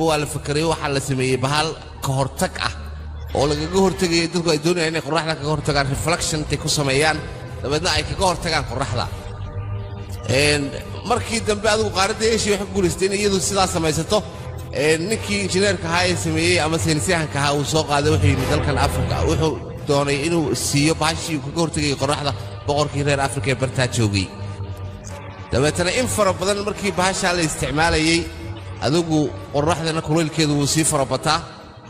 dambe waa la fakarayey, waxaa la sameeyey bahal ka hortag ah oo lagaga hortegaya. Dadku ay doonayaan inay qorraxda kaga hortagaan, reflection intay ku sameeyaan dabeedna ay kaga hortagaan qorraxda. Markii dambe adigu qaaradda Eshiya waxay ku guulaystay in iyadu sidaa samaysato. Ninkii injineerka ahaa ee sameeyey ama saynisyahanka ahaa uu soo qaaday, wuxuu yimid dalkan Afrika. Wuxuu doonay inuu siiyo bahashii uu kaga hortegayay qorraxda boqorkii reer Afrika ee bartaa joogay. Dabeetana in fara badan markii bahashaa la isticmaalayey, adigu qorraxdana kulaylkeedu wuu sii farabataa.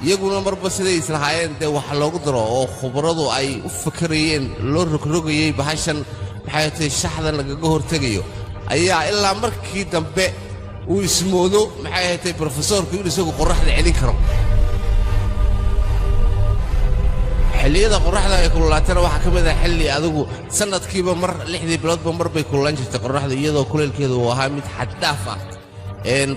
Iyaguna marba siday islahaayeen dee wax loogu daro oo khubaradu ay u fakarayeen, loo rogrogayey bahashan, maxay tahay, shaxdan lagaga hortegayo, ayaa ilaa markii dambe uu ismoodo, maxay tahay, brofesoorku in isagu qorraxda celin karo. Xilliyada qorraxda ay kululaatana waxaa ka mid ah xilli adigu sanadkiiba mar, 6dii biloodba mar bay kululaan jirtay qorraxda, iyadoo kulaylkeedu uu ahaa mid xaddhaaf ah.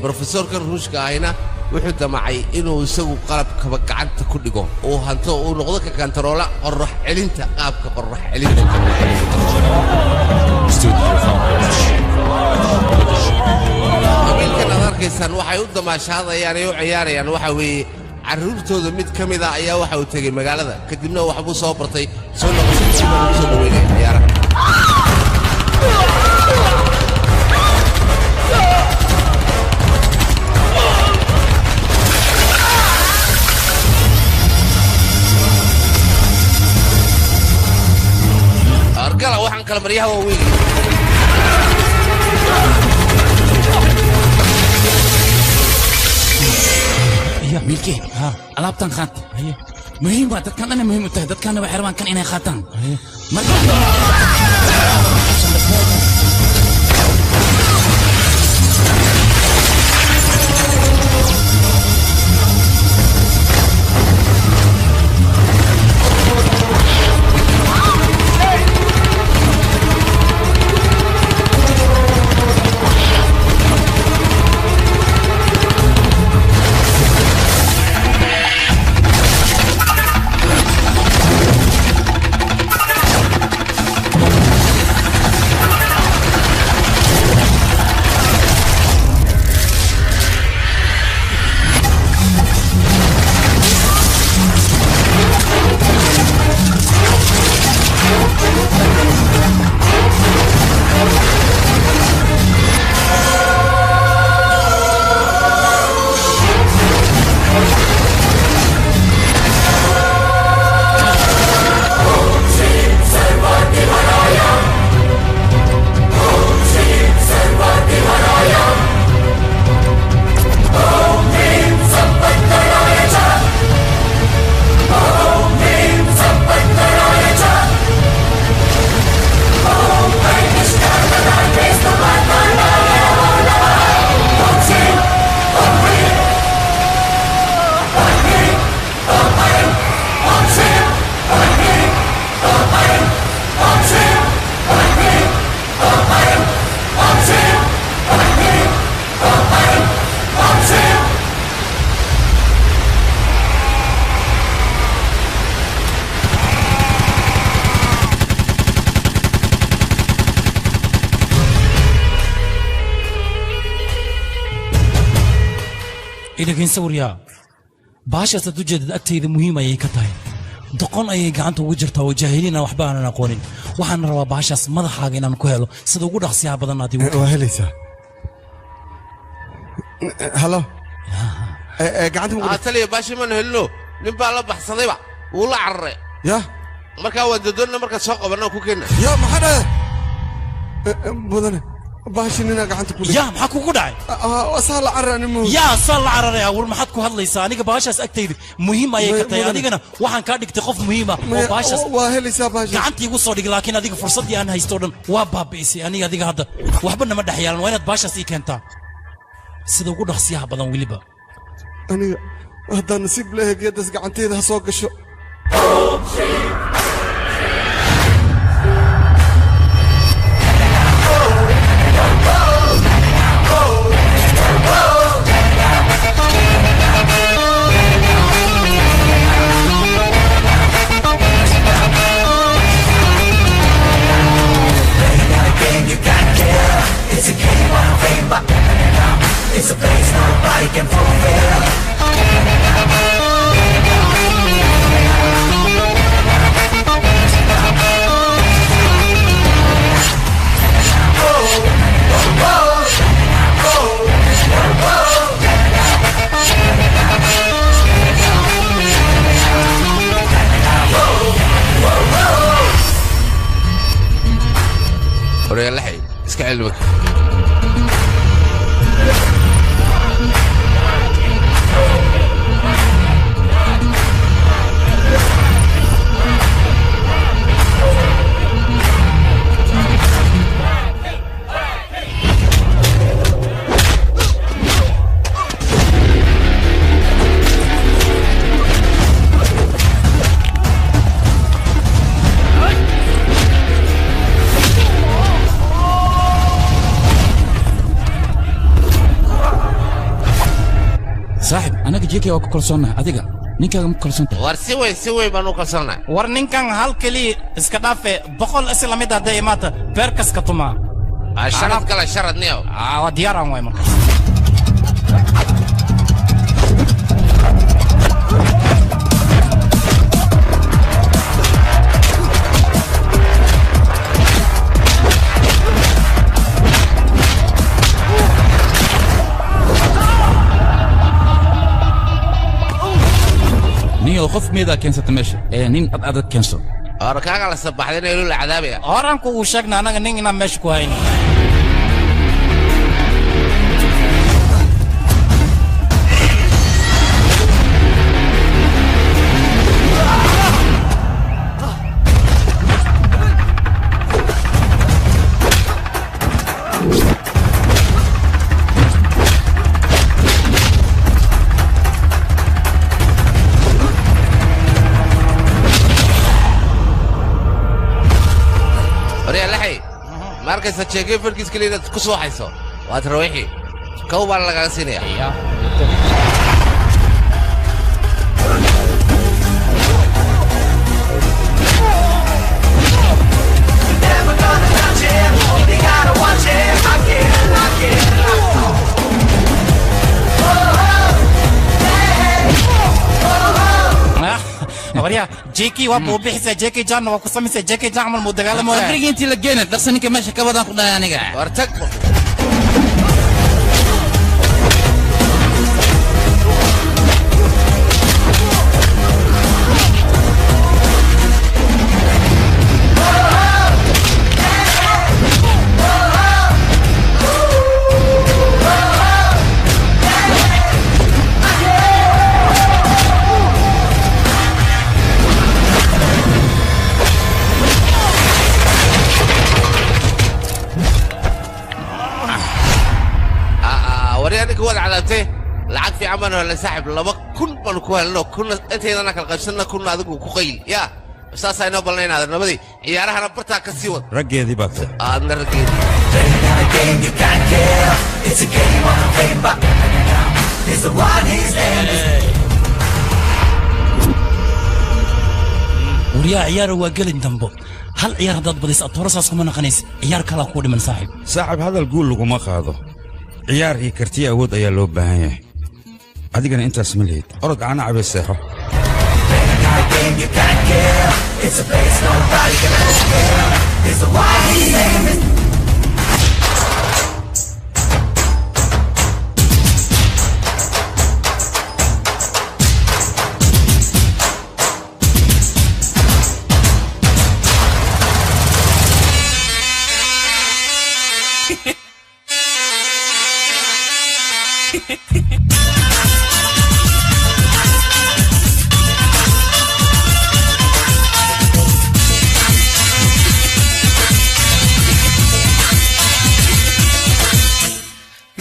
Brofesoorkan Ruushka ahina wuxuu damacay inuu isagu qalabkaba gacanta ku dhigo, uu hanto, uu noqdo ka kantaroola qorrax celinta, qaabka qorrax celinta. Qabiilkan aad arkaysaan waxay u damaashaadayaan ee u ciyaarayaan waxa weeye carruurtooda mid ka mid ah ayaa waxa uu tegey magaalada, kadibna waxbuu soo bartay. Soo noqoshadiisii baa lagu soo dhaweynaya ciyaaraha. Argala waxaan kala maryaha waaweyn. Wiilkee, alaabtan qaad, muhiim waa dadkan dhan, muhiim u tahay dadkana, waxay rabaan kan inay qaataan. Marka Idhageyn sawiryaa, baashaas aad u jeedad agtayda muhiim ayay ka tahay. Doqon ayay gacanta ugu jirtaa oo jaahiliin aan waxba aanan aqoonin. Waxaan rabaa baashaas madaxaaga inaan ku helo sida ugu dhaqsiyaha badan aad igu Waa helaysaa. Halo, gacanta Ah, taliya, baashi maan helino, nin baa la baxsadayba, wuu la cararay. Ya, markaa waa dodoonna, markaa soo qabanna ku keenna. Ya, maxaa dhahe mudane, baashi ninaa gacanta ku Ya, maxaa kugu dhacay? Saa la carara nin. Yaa, saa la cararaya? War maxaad ku hadlaysaa? Aniga baashaas agtayda muhiim ayay ka tahay. Mudane. Adigana waxaan kaa dhigtay qof muhiim ah oo baashaas Waa helaysaa baashaas. Gacanta igu soo dhig, laakiin adiga fursaddii aan haysto o dhan waa baabi'isay. Aniga adiga hadda waxba nama dhex yaalan. Waa inaad baashaas ii keentaa sida ugu dhaqsiyaha badan weliba. Aniga haddaan nasiib leeyahay geedaas gacanteyda ha soo gasho. It's a game I'm playing by. It's a place nobody can fulfill. Horyaalaxay iska celi marka. Saaxib, anaga JK waa ku kalsoonnahay, adiga ninkaaga ma kalsoon tahay? War si weyn, si weyn baan u kalsoonahay. War ninkan hal keliya iska dhaafe, 100 isi lamid hadday imaata beerkas ka tumaa. Sharad kale, sharad niyow. Waa diyaaraan waay markaas. Niyow, qof meedaa keensata meesha ee nin ad adag keenso. War kaaga la sabaxdayna inuu la cadaabaya. Horaan ku uu sheegna anaga nin inaan meesha ku hayno. Horyaalaxay, ma arkaysa jeekay farkiis keliya inaad ku sooxayso? Waad rawixi, kow baan lagaga siinaya. Never gonna touch him. They gotta watch him. I can't, I can't. Waryaa JK waa buu bixisay, JK Jan waa ku samaysay, JK Jan camal muu dagaalamaya. Qabrigii intii la geenay dhaqsa ninka meesha ka wadaan ku dhahay aniga. War tag. Waryaa, ninka waad cadaabtay, lacag fiican baan helnay saaxib, 2000 baan ku helno, 1000-na intaydana kala qaybsanna, 1000-na adigu ku qayl yaa saasaa inoo balnaynaada. Nabadii ciyaarahana bartaa ka sii wad. Raggeedii baad tahay. Aadna raggeedii. Playing a game you can't kill. It's a game on paper. It's the one his name is. Waryaa, ciyaara waa gelin dambo. Hal ciyaar haddaad badis aad hore saas kuma naqanaysa, ciyaar kalaa kuu dhiman saaxiib. Saaxib, hadal guul laguma qaado, ciyaar iyo kartiya awood ayaa loo baahan yahay. Adigana intaas ma lihid. Orod caana cabee, seexo. Playing a game you can't kill. It's a place nobody can escape. It's the one his name is.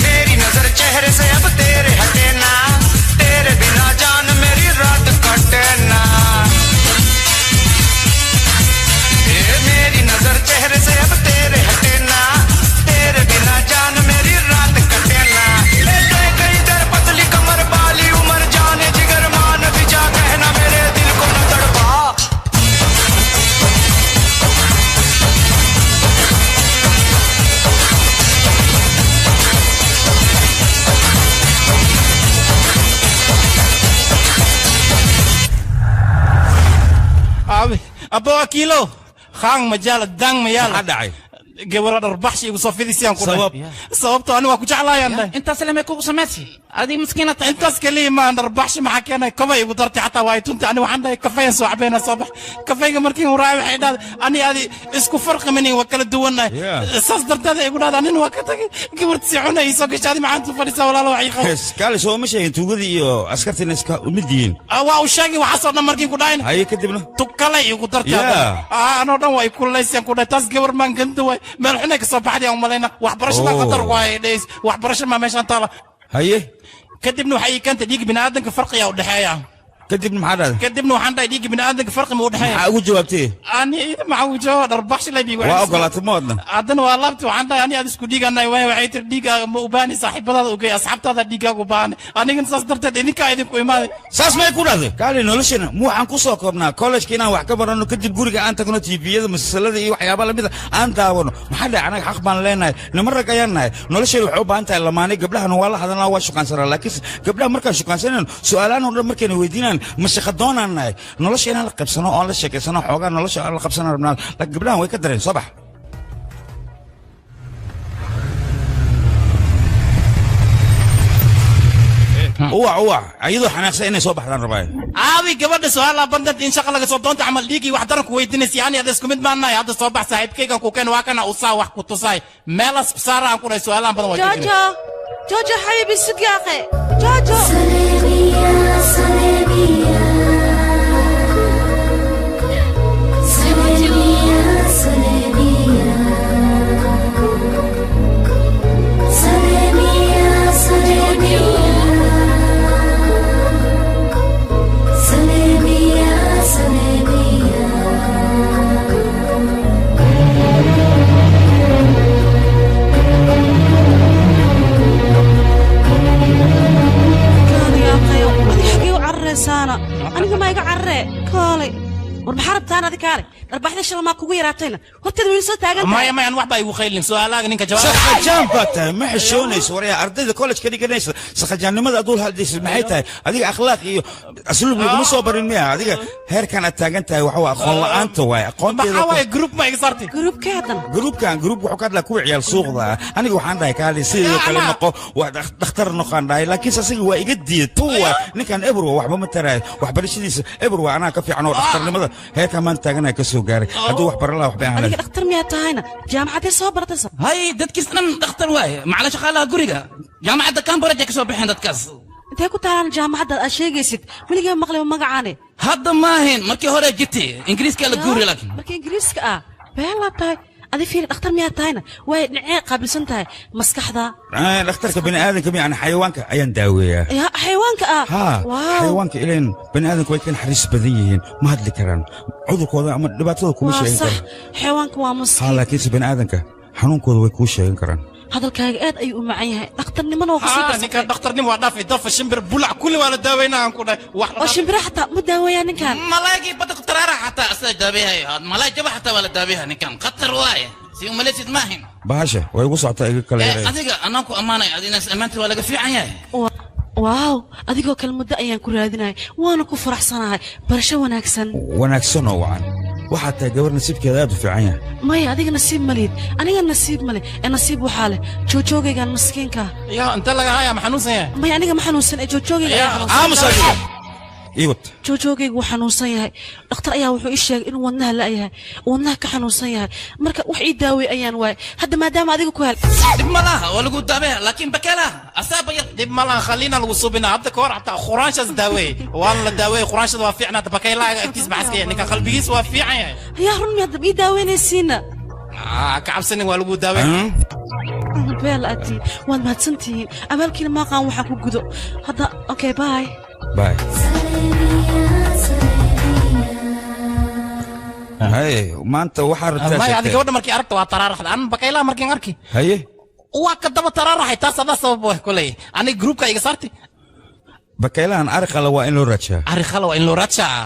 मेरी नजर चेहरे से अब तेरे हटे ना, तेरे बिना जान मेरी रात कटे ना। ए मेरी नजर चेहरे से अब तेरे हटे ना, तेरे बिना जान मेरी रात कटे ना। ए देख इधर पतली कमर बाली उम्र, जाने जिगर मान भी जा, कहना मेरे दिल को न तड़पा। Abi abbo akiilo khaang majaala dang mayaala. Maxaa dhacay? Gabadha dharbaxshi igu soo fidisiyaan ku dhahay. Sabab? Sababto ani waa ku jeclaayaan dhahay. Intaas lemay kugu samaysay? Adi miskiina tahay. Intaas kaliya ma aan dharbaxshi maxaa keenay kaba igu dartay xataa waa tunta ani waxaan dhahay kafeyn soo cabayna soo bax kafeyga markii uu raacay waxay dhahday ani adi isku farqi manin waa kala duwannahay saas darteed ay igu dhahday anina waa ka tagay gabarta si xun ay soo gashay adi maxaan tu fadhisaa walaalo wax ii qabo kaale soo ma sheegin tuugadii iyo askartiina iska mid yihiin waa uu sheegay waxaasoo dhan markii ku dhahayn haye kadibna tukalay igu dartay anoo dhan waa ikulaysaan ku dhahay taas gabar maan ganda waay meel xunay ka soo baxday aan malayna waxbarasho baa khatar waay dhays waxbarasho maa meeshaan taala haye kadibna waxay ii keentay dhiig bini'aadanka farqiyaa u dhexeeya kadibna maxaa dhahday kadibna waxaan dhahay dhiigga bini'aadanka farqi ma u dhexeeya maxaa ugu jawaabtay ani maxaa ugu jawaaba dharbaxshi lay biigu waa ogolaatay ma wadna haddana waa laabti waxaan dhahay ani aad isku dhiiganay waay waxay tiri dhiiggaaga ma u baahni saaxiibadaada ugey asxaabtaada dhiiggaaga u baahani anigana saas darteed idinkaa idinku imaaday saas may ku dhahday kaale noloshana mu waxaan ku soo koobnaa kollejka inaan wax ka baranno kadib guriga aan tagno tviyada masalada iyo waxyaaba lamida aan daawano maxaa dhahay anaga xaq baan leenahay niman rag ayaan nahay noloshayda waxay u baahan tahay lamaanay gabdhahana waa la hadalnaa waa shukaansanaa laakiin gabdhaha markaan shukaansanayno su'aalahan oo dhan markayna weydiinaan ma shaqo doonaan nahay nolosha inaan la qabsano oon la sheekaysano xoogaa nolosha aan la qabsano rabnaa laakiin gabdhahan way ka dareen soo bax uwac uwac ayadoo xanaaqsan inay soo baxdaan rabaayo aawi gabadha su'aalaha bandanta in shaqa laga soo doonta camal dhiigii wax daran ku weydiinaysa yani ada isku mid baan nahay hadda soo bax saaxiibkaygan ku keen waa kana usaa wax ku tusaay meelas saara aan ku dhahay su'aalahan badan waa Jojo Jojo حبيبي سوق يا أخي Jojo سلامية سلامية سلامية سلامية سلامية سلامية سلامية سلامية aniga ma iga carre kaalay war maxaa rabtaan adi kaalay dharbaxda shalay maa kugu yaraatayna horteed way soo taagan tahay maya maya aan waxba igu qaylin su'aalaaga ninka jawaab saqajaan baa tahay ma xishoonayso waryaa ardayda kollejka dhiganaysa saqajaannimada aduul hadlaysa maxay tahay adiga akhlaaq iyo asluub laguma soo barin miya adiga heerkan aad taagan tahay waxa waa aqoon la'aanta waaye aqoonteeda maxaa waaye group ma iga saartay groupkee haddana groupkan group wuxuu ka hadlaa kuwa ciyaal suuqda ah aniga waxaan dhahay kaali sidoo kale noqo waa dhakhtar noqon dhahay laakiinse asiga waa iga diiday tuwa ninkan eber waa waxba ma taraayo waxbarashadiisa eber waa anaa ka fiican oo dhakhtarnimada heerkan maan taaganahay ka soo gaaray hadduu wax baran lahaa waxbay ahaan adiga dhakhtar miyaa tahayna jaamacadee soo baratay hay dadkiis dhan dhakhtar waaye macala shaqaalaha guriga jaamacadda cambridge ay ka soo baxeen dadkaas intee ku taalaan jaamacadda aad sheegaysid weligee maqlay magacaane hadda maahin markii hore jirtay ingiriiska la guuri laakiin markii ingiriiska ah been laa tahay adi fiiri dhakhtar miyaa tahayna way dhinacee qaabilsan tahay maskaxda dhakhtarka bini'aadanka miya xayawaanka ayaan daaweeyaa ya xayawaanka ah haa xayawaanka ileen bini'aadanku way ka naxariis badan yihiin ma hadli karaan cudurkooda ama dhibaatadooda kuma sheegan karaan xayawaanka waa maskiin haa laakiinse bini'aadanka xanuunkooda way kuu sheegan karaan hadalkaaga aad ayuu u macan yahay dhakhtarnimana waa kusii darsatay ninkan dhakhtarnimo waa dhaafay dafa shimbir bulac kulli waa la daaweynaa aan ku dhahay wax oo shimbira xataa ma daaweeyaa ninkan malaygii badda ku taraara xataa asaga daaweeyayo malaay jaba xataa waa la daaweeyaa ninkan khatar waaye si umalaysid maahin bahasha way igu socotaa iga kale yaray adiga anaan ku ammaanay adina ammaanta waa laga fiican yahay waaw adigoo kale muddo ayaan ku raadinayay waana ku faraxsanahay barasho wanaagsan wanaagsan oo wacan waxaad tahay gabar nasiibkeeda aad u fiican yahay maya adiga nasiib ma lihid aniga nasiib ma leh ee nasiib waxaa leh joojoogaygan maskiinka ya inta laga hayaa ma xanuunsan yahay maya aniga ma xanuunsan ee joojoogayga ayaa xanuunsan aamus adiga iwad joojoogaygu wuu xanuunsan yahay dhakhtar ayaa wuxuu ii sheegay inuu wadnaha la'yahay wadnaha ka xanuunsan yahay marka wax ii daawey ayaan waayay hadda maadaama adiga ku hel dhib ma laha waa lagu daaweeya laakiin bakeelaha asaaba yar dhib ma laha khaliina lagu subina hadda ka hor xataa quraanshaas daaweey waa la daaweey quraanshada waa fiicnaata bakaylaha agtiis maxaska yahay ninka qalbigiis waa fiican yahay yaa run miyaad ii daaweynaysiina ka cabsanin waa lagu daaweey beel aad waad mahadsantihiin abaalkiina maaqaan waxaan ku gudo hadda okay bye Bye. Haye, maanta waxaa rabtaa maya adiga gabadha markii aragta waa taraaraxda an bakaylaha markiin arki haye waa ka daba taraaraxay taas adaa sabab wah koley aniga groupka iga saartay bakaylahan ari qala waa in loo raajaa ari qala waa in loo raajaa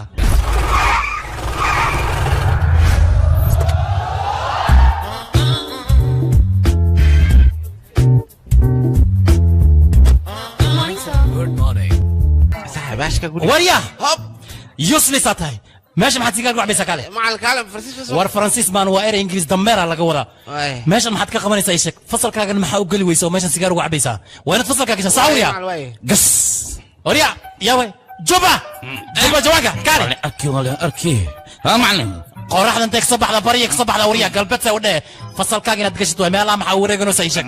warya hop useless aad tahay Meesha maxaad sigaar ku cabaysaa kaale? Macalin kaalam Faransiis. War Faransiis baan waa erey Ingiriis dameera laga wadaa. Meeshan maxaad ka qabanaysaa ii sheeg? Fasalkaagan maxaa u geli weysa oo meeshan sigaar ugu cabaysaa? Waa inaad fasalkaa gashaa saawriya. Gas. Warya, yaa way. Juba. Juba jawaanka kaale. Arki wala arki. Ha macalin. Qoraxda intay kasoo baxda bariya kasoo baxda warya galbeed say u dheh. Fasalkaaga inaad gashid waay meelaha maxaa wareeganaysaa ii sheeg?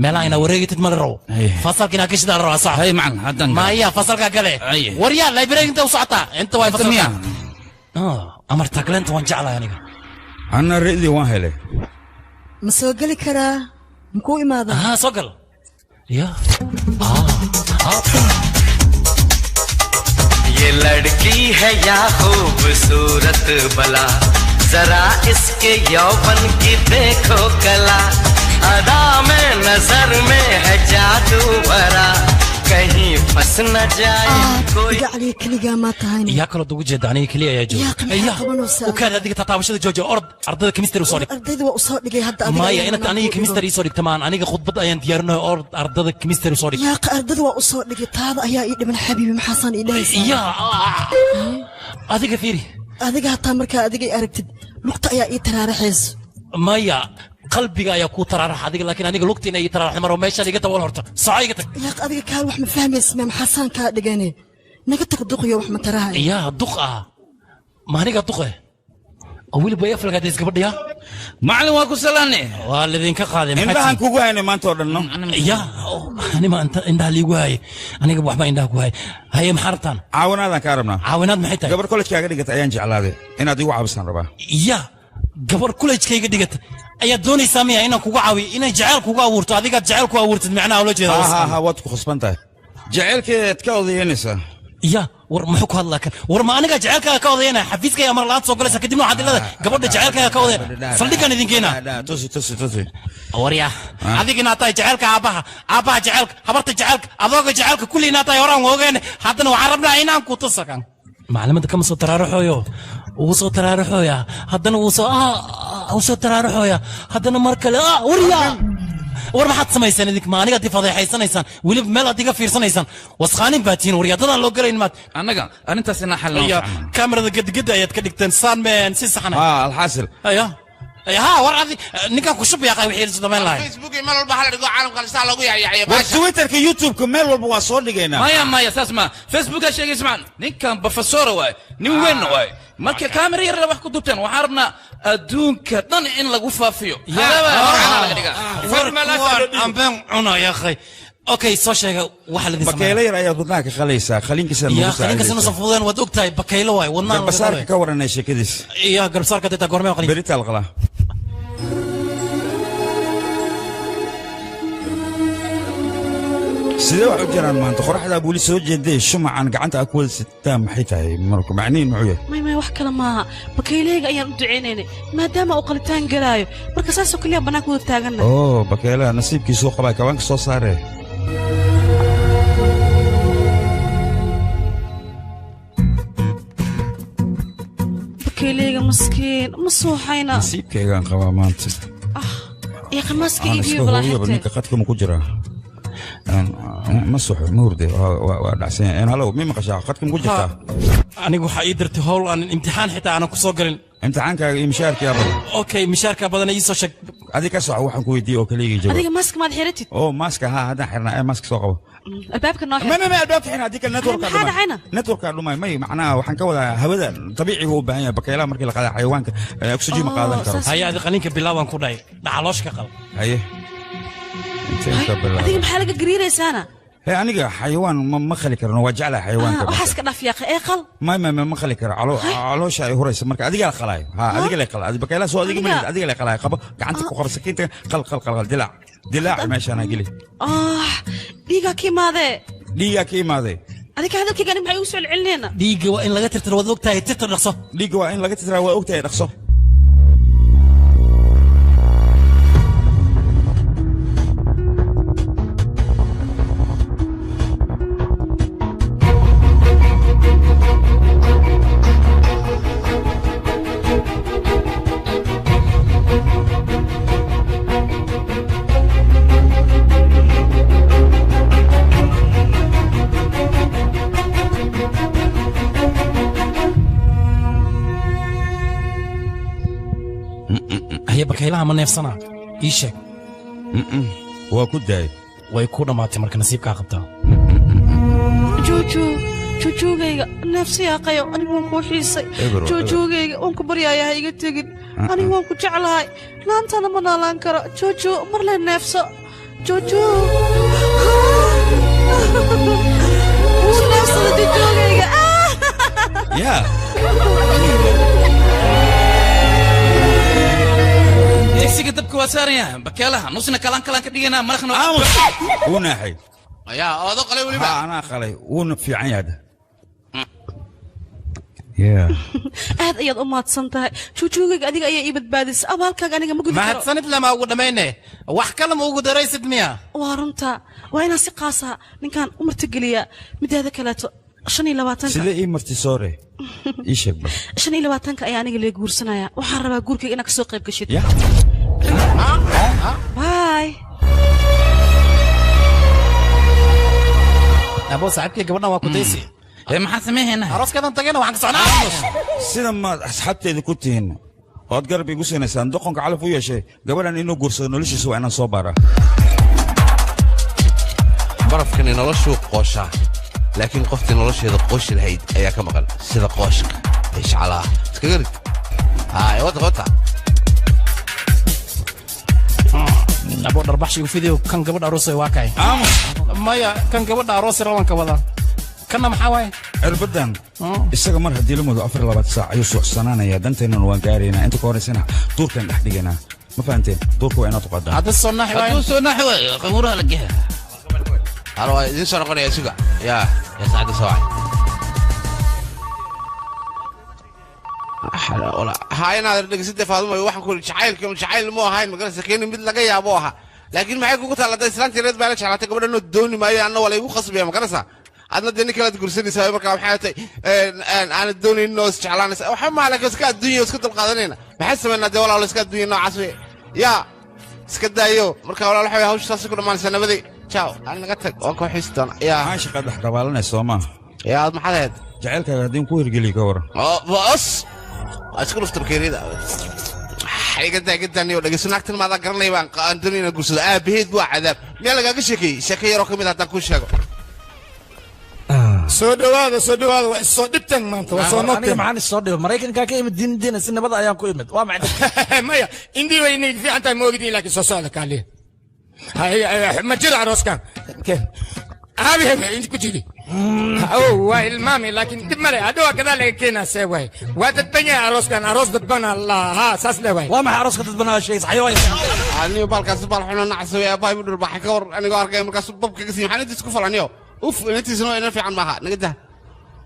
Meelaha inaad wareegatid ma la rabo. Fasalka inaad gashid la rabaa sax. Hay macalin haddan. Maya fasalka gale. Warya library inta u socotaa inta waay fasalka. Amar tagleenta waan jeclahay aniga. Anna ra'di waan helay. Ma soo geli karaa? Makuu imaadaa? Ha soo gal. Ya. ये लड़की है या खूबसूरत बला, जरा इसके यौवन की देखो कला, अदा में नजर में है जादू भरा, कहीं फंस न जाए कोई. Gacaliya keligaa maa tahayna? Yaa kaloo ugu jeeda aniga keliya ayaa jooga. Yaa maxaa qabanaysaa? U kaadi adiga tataabashada joojiya orod ardayda chemistry u soo dhig. Ardayda waa u soo dhigay hadda adiga. Maya inaad aniga chemistry ii soo dhigta maan aniga khudbad ayaan diyaarinayo orod ardayda chemistry u soo dhig. Yaa ardayda waa u soo dhigay taada ayaa ii dhiman xabiibi maxaasaan ii dhahaysaa? Yaa adiga fiiri. Adiga hataa markaa adiga i aragtid lugta ayaa ii taraaraxayso. Maya qalbiga ayaa ku taraarax adiga laakiin aniga lugta inay ii taraaraxdo maro meeshaan iga dabool horta soco iga tag. Yaa adiga kaal wax ma fahmaysid ma maxaasaan kaa dhigane? Naga tag duqiyo wax ma tarahay. Yaa duq ah ma aniga duqe weliba ay aflagaadays gabadha yaa. Macalin waa ku salaanay. Waa lidinka qaaday maxaa indhahan kugu haynay maanta oo dhan no. Yaa anima indhaha liigu haye aniga waxba indhaha ku haye. Haye maxaa rabtaan? Caawinaadaan kaa rabnaa. Caawinaad maxay tahay? Gabar kollejkaaga dhigata ayaan jeclaaday inaad igu caabisaan rabaa. Yaa gabar kollejkayga dhigata ayaad doonaysaa miya inaan kugu caawiyo inay jacayl kugu abuurto adigaad jacayl ku abuurtid macnaha ula jeeda. Ha waad ku khasban tahay jacaylkeedaad ka odayeynaysaa. Ya war muxuu ku hadlaa kan? War ma aniga jacaylkaaga ka odayeynaya? Xafiiska ayaa mar la'aan soo galaysa kadibna waxaad leedahay gabadha jacaylkaaga ka odayeynaya saldhiggan idin keenaa. Tusi tusi tusi. Warya adiga inaad tahay jacaylka aabbaha aabbaha jacaylka habarta jacaylka adooga jacaylka kulli inaad tahay horaan ogeyn haddana waxaan rabnaa inaan ku tuso kan. Maclimadda kama soo taraaraxooyo wuu soo taraaraxooya haddana wuu soo wuu soo taraaraxooya haddana mar kale warya war maxaad samaysaan idink ma aniga dib fadeexaysanaysaan weliba meel aad iga fiirsanaysaan waskhaanin baa tihiin waryadadaan loo galayn maad annaga arrintaas inaa xal noo ya kaamirada gedgeda ayaad ka dhigteen saan meen si saxan alxaasil aya ha war adi ninkan ku shub yaaqay wixii samayn lahay Facebook meel walba hal dhigo caalamka saa loogu yaacyaacyo war Twitterka YouTube-ka meel walba waa soo dhigaynaa. Maya maya saas ma Facebook sheegay ismaan ninkan professor waay nin weyn waay marka kaamira yar la wax ku dubteen waxaan rabnaa adduunka dhan in lagu faafiyo. Ambeen cuna ya akhay. Okay soo sheega waxa la idin sameeyay. Bakaylo yar ayaad wadnaha ka qalaysaa qalinkiisa lagu saacidaysaa. Qalinkiisa nuusan fududeen waad ogtahay bakaylo waay wadnaha. Garbasaarka ka waranay sheekadiis. Ya garbasaarka data goormee qalin. Berita la qalaa. Sidee wax u jiraan maanta qoraxda weli soo jeeday shumacan gacanta ku wada sitaa maxay tahay marka macniin muxuu yahay? May may wax kale maaha bakayleega ayaan u duceynaynay maadaama uu qalitaan galaayo marka saasoo kaliya bannaanka wada taaganna. Oo bakaylaha nasiibkiisuu qabaa kawaanka soo saaree. Bakayleega maskiin ma suuxayna. Nasiibkaygaan qabaa maanta. Iyo qamaaska iibiyo balaaxirte. Ninka qadka ma ku jiraa? Ma suxo ma hurde waa dhacsan yahay. Halow mi maqashaa qadka ma ku jirtaa? Anigu waxaa ii dirtay howl aan imtixaan xitaa aanan ku soo galin. Imtixaankaaga iyo mishaarkaa badan. Okay mishaarkaa badan ii soo sheeg. Adiga ka soco waxaan ku weydiiyey oo kaliya jawaab. Adiga maaska maad xiratid? Oo maaska ha haddaan xirnaa ee maaska soo qabo. Albaabka noo xir. Ma albaabka xirnaa haddii kale networka dhumay. Maxaa dhacayna? Networka dhumay may macnaha waxaan ka wadaa hawada dabiiciga u baahan yahay bakaylaha markii la qaada xayawaanka oxygen ma qaadan karo. Haye adi qalinka bilaabaan ku dhahay dhacaloosh ka qal. Haye. Adiga maxaa laga gariiraysaana? Hee aniga xayawaan ma khali karno waa jeclahay xayawaanka. Waxaas ka dhaaf yaaqay ee qal. Ma khali karo caloosha ay huraysa marka adiga la qalaayo. Ha adiga la qalaayo bakaylaha soo adiga ma adiga la qalaayo qabo gacanta ku qabo sakiinta qal qal qal dilaac dilaac meeshaan geli. Dhiiga ka imaadee. Dhiiga ka imaadee. Adiga hadalkayga aniga maxay ugu soo celcelinayna? Dhiiga waa in laga tirtiro waad ogtahay tirtir dhaqso. Dhiiga waa in laga tirtiraa waa ogtahay dhaqso. Bakaylaha ma neefsanaa? Ii sheeg. Waa ku daayay. Way ku dhammaatay marka, nasiibkaa qabtaa. Juuju, juujuugayga, neefsiyaaqayo, anigu waan kuu xiisay. Eber, Juujuugayga, waan ku baryaaya, ha iga tegin. Anigu waan ku jeclahay, laantana ma noolaan karo. Juuju, mar le neefso. Juuju, wuu neefsada juujuugayga. Yaa. Digsiga dabka waa saaran yahay, bakeelaha nusna kalaan kalaan ka dhiganaa, maraqna. Wuu naaxay. Ayaa oodo qalay weliba. Ha, anaa qalay, wuuna fiican yahay hadda. Yeah. Aad ayaad u mahadsan tahay, juujuugayga, adiga ayaa ii badbaadisay. Abaalkaaga aniga ma gudi karo. Mahadsanid lama ugu dhammayne, wax kale ma ugu daraysid miya? Waa runta, waa inaan si qaasa ninkan u martigeliyaa. Mideeda kaleeto, 25-ka Sidee ii marti soore? Ii sheeg bal. 25-ka ayaa aniga lee guursanaya. Waxaan rabaa guurkayga inaad kasoo qayb gashid. Ya. Bye. Abo, saaxiibkii, gabadhan waa ku daysi. Ee, maxaan samaynaynaa? Arooskeedan tagayna, waxaan ka socnaa. Sida maad asxaabteeda ku tihiin ood garab igu siinaysaan, doqonka calaf u yeeshay gabadhan inuu guursado noloshiisa waa inaan soo baaraa. Barafkani noloshuu qooshaa, laakiin qoftii nolosheeda qooshi lahayd ayaa ka maqan, sida qooshka ee shacalaha iskaga rid. Haay, wata wata. Abo, dharbaxshigu fidio kan gabadha aroosay waa kay. Maya, kan gabadha aroosay rawanka wada, kanna maxaa waaye? Cirbadan isaga mar haddii la mudo 24 saac ayuu suuxsanaanayaa. Danteennana waan gaaraynaa, inta ka horaysana duurkan dhex dhigaynaa. Ma fahanteen? Duurka waa inaad u qadaan. Hadda soo naaxi waaye. Hadduu soo naaxi waayo, qabuuraha la geha. Halo, waa idiin soo noqonaya, suga. Yaa yaa, saacadda soo wacay. Haa, inaad dhegeysatay Faadumo, waxaan ku yidhi jacaylka jacayl mu ahayn, magarasa keeni mid laga yaabo ahaa, laakiin maxay kugu taallata? Islaantii reed baa la jeclaatay gabadha, noo dooni maayo, anna waa laygu khasbaya, magarasa adna dee nin kalead gursanaysaa. Markaa maxay tahay aanad doonaynin oo isjeclaanaysa? Waxa maa, laakiin iska adduunya, iska dulqaadanayna. Maxay samaynaa dee walaalo? Iska adduunya noocaas wey, yaa iska daayo. Marka walaal, waxa wey hawsha saasay ku dhammaanaysaa. Nabaday, ciao, aan naga tag, waan koo xiisi doona. Yaa. Maxaa shaqa dhex dabaalanaysa soo maaha? Yaa, aad maxaad ahayd? Jacaylkaaga haddii ku hirgeliyo ka waran? Oo boos waa isku dhufta bakeeriyada. Iga daa niyo, dhegeyso. Naagtan maadaa garanay baan aan doonay inaan guursado? Aabaheed waa cadaab. Miyaa lagaaga sheekeeyey? Sheeko yaroo ka mid ah haddaan kuu sheego. Soo dhawaada, soo dhawaada. Waa isoo dhibtan maanta, waa soo Aniga noqteen. Maxaan isoo dhibay? Maraykankaa ka imid, diin diina si nabad ayaan ku imid. Waa maxay? Maya, indii way inay fiican tahay ma ogidin, laakiin soo socda kaaliya. Hay, ma jiro arooskan. Aabi inti ku jiri. Oh, waa ilmaami, laakiin dib male, hadhow gadaa laga keenaa. See waay, waa dadban yahay arooskan, aroos dadban allah ha saas le waay. Waa maxay arooska dadbanaa sheegay xayawaan? Aniyo baalkaasi baal xuno nacas wey. Aabbahay bu dhulbaxay ka war anigoo arkay, markaasuu bab kaga siiy. Maxaa intiis ku falaniyo? Uf, inantiisuna waa inan fiican maaha. Naga dah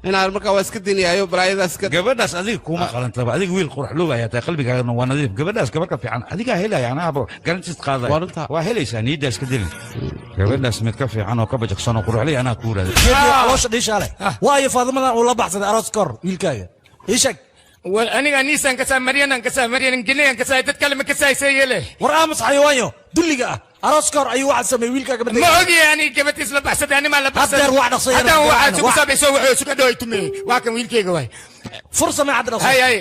inaan markaa waa iska daynayaayo balaayadaas iska. Gabadhaas adiga kuma qalantaba. Adiga wiil quraxloob ayaa tahay, qalbigaagana waa nadiif. Gabadhaas gabar ka fiican adigaa helaya, anaaba garantiis qaadaya. Waa helaysaa, niyaddaa iska dilin. Gabadhaas mid ka fiican oo ka bajaqsan oo quruxley anaa kuu raada. Caloosha dhiishaa leh. Waayo Faadimadan uu la baxsaday aroos ka hor wiilkaaga? Ii sheeg. War aniga niisaan kasaa, Maryanaan kasaa, Maryanan gelayaan kasaa, dad kale ma kasaaysa yeele. War aamus, xayawaanyo dulliga ah. Aroos ka hor ayuu waxaa sameeyey wiilkaaga. Ma ogi ani gabadhiis la baxsaday, ani maa la baxsaday. Haddeer wax dhaqso. Haddaan waxaa isugu sabayso, wuxuu isuga dhaway tumeye. Waa kan wiilkayga waay. Fursa ma cadda dhaqso. Hay hay.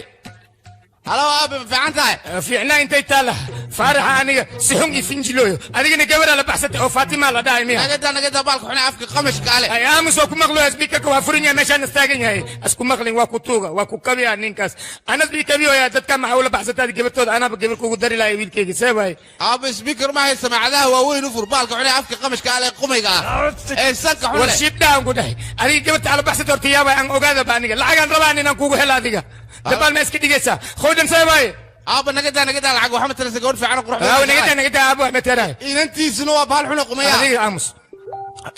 Halo aabe, ma fiican tahay? Fiicnaa intay taala faaraxa, aniga si xun i finjilooyo. Adigana gabaraa la baxsatay oo Faatima la dhahay miya? Nagada nagada, baalka xuna afka qamashka ale. Ay aamus, waa ku maqlo. Asbiikaka waa furan yahay, meeshaan istaagan yahay. Asku maqlin, waa ku tuuga, waa ku kabiya ninkaas. Anas bii kabiyoya. Dadka maxaa ula baxsataad gabartooda? Anaaba gabar kugu dari lahay wiilkayga. See waay? Aabe, speaker ma hay, samaacadaha waaweyn u fur. Baalka xuna afka qamashka ale, qumayga ah ee sanka xun war leh. Shibdhaan ku dhahay, adiga gabarta ala baxsatay horta yaabay aan ogaadaba. Aniga lacagaan rabaan inaan kugu helo, adiga dabaal ma iska dhigaysaa? Khowdhan see waaye? Aaba, nagadaa nagadaa, lacag waxaa matalasa gabadh fiican oo qurux. Aawo, nagadaa nagadaa, aabo wax mataraay. Inantiisuna waa bahal xun oo qumaya. Adiga aamus.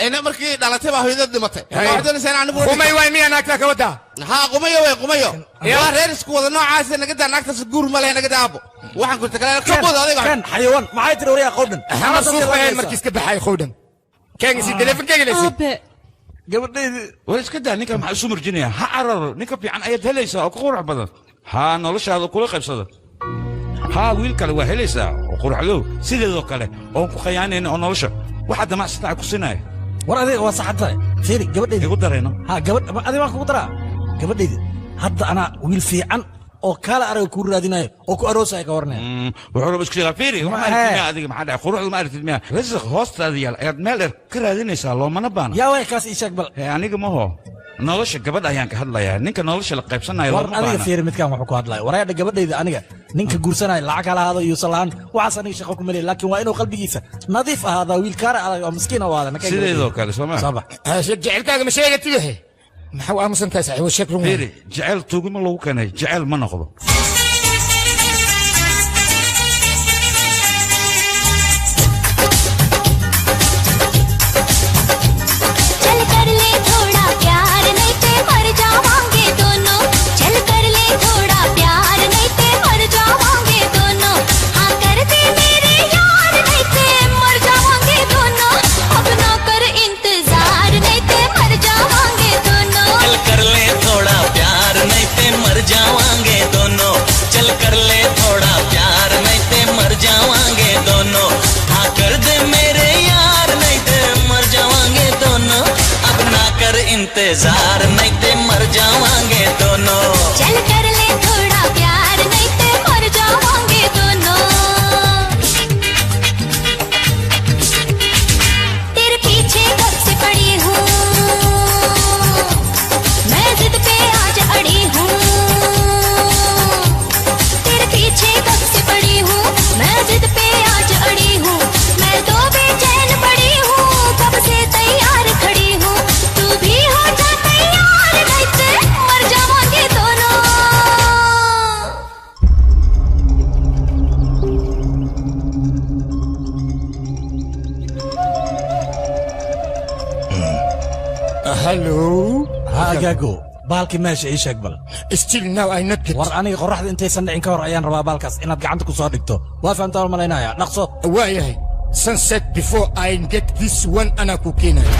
Ina markii dhalatay baa hooyadad dhimatay. Waxaad doonaysaa in anigu qumay waay miya naagtaa ka wadaa? Haa, qumayo way, qumayo waa reer isku wada noocaas. Nagadaa, naagtaas guur ma leh. Nagadaa aabo, waxaan kurta kale ka booda adiga. Kan xayawaan maxay tiri waryaa qowdhan? Hama suuq waayeen markiis ka baxay khowdhan. Keen si teleefonkeyga leysi. Aabe. Gabadhaydi, war iska daa ninka, maxaa isu murjinaya? Ha cararo, ninka fiican ayaad helaysaa oo ka qurux badan, haa, noloshaada kula qaybsada. Haa, wiil kale waa helaysaa oo quruxlow sideedoo kale oon ku khayaanayna oo nolosha waxaa damacsataa ku sinaya. War adiga waa saxan tahay. Fiiri gabadhayda. Igu darayno. Ha, gabadh adiga waan kugu daraa gabadhayda. Hadda anaa wiil fiican Oo kaala arag ku raadinayo oo ku aroosaya ka warnaya. Wuxuu raba isku sheegaa. Fiiri, waxaa aragtid miyaa adiga? Maxaa dhacay? Quruxda ma aragtid miyaa? Risiq hoostaada yaal ayaad meel dheer ka raadinaysaa, loomana baana. Yaa way kaas? Ii sheeg bal. Aniga maho, nolosha gabadha ayaan ka hadlayaa, ninka nolosha la qaybsanayo. War looma adiga baana. Fiiri, midkaan wuxuu ku hadlaya, waraadha gabadhayda aniga ninka guursanaya lacag hala ahaado iyo salaan, waxaas aniga shaqo kuma leeyahay, laakiin waa inuu qalbigiisa nadiif ahaadaa, wiil kaara adag oo miskiin u ahaada. Sideedoo kale soo ma? Soo bax. Jecelkaaga ma sheegatid? Waxe maxaa u aamusan tahay, saaxiibo? Sheeg run. Fiiri, jecel tuugimo lagu keenay jecel ma noqdo. चल कर ले थोड़ा प्यार, नहीं ते मर जावांगे दोनों। चल कर ले थोड़ा प्यार, नहीं ते मर जावांगे दोनों। हाँ कर दे मेरे यार, नहीं ते मर जावांगे दोनों। अब ना कर इंतजार, नहीं ते मर जावांगे दोनों। चल कर ले थोड़ा प्यार, नहीं ते मर जावांगे दोनों। चल कर ले थोड़ा प्यार, नहीं ते मर जावांगे दोनों। हाँ कर दे मेरे यार, नहीं ते मर जावांगे दोनों। अब ना कर इंतजार, नहीं ते मर जावांगे दोनों। चल कर ले थोड़ा प्यार, नहीं ते मर जावांगे दोनों। तेरे पीछे कब से पड़ी हूँ मैं, जिद पे आज अड़ी हूँ। तेरे पीछे कब से पड़ी हूँ मैं, जिद पे आज अड़ी हूँ। मैं तो बेचैन पड़ी हूँ, कब से तैयार खड़ी हूँ। तू भी हो जा तैयार, नहीं ते मर जावांगे दोनों। Hello. Ha agaago, baalkii meesha ii sheeg bal. Still now I not get. War aniga qorraxda intaysan dhicin ka hor ayaan rabaa baalkaas inaad gacanta ku soo dhigto. Waa fahamtaa waan malaynaya, dhaqso. Waayahay, sunset before I get this one anaa ku keenaya.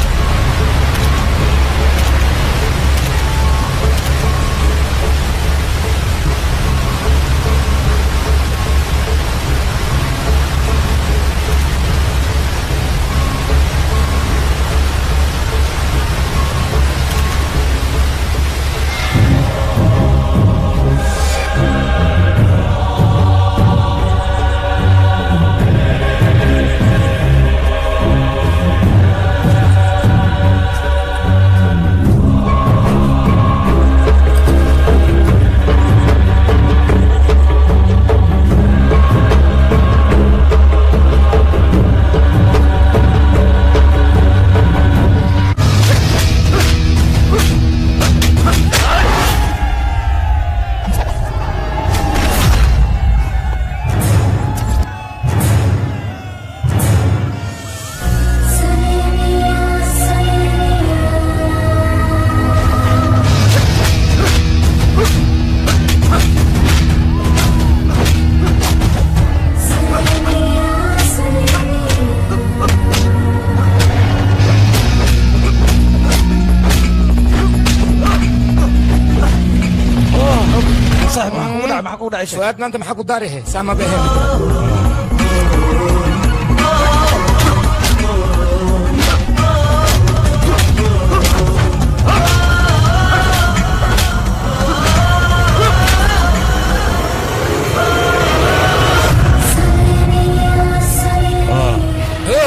Fuaad, maanta maxaa ku daarihe? Saama baheen.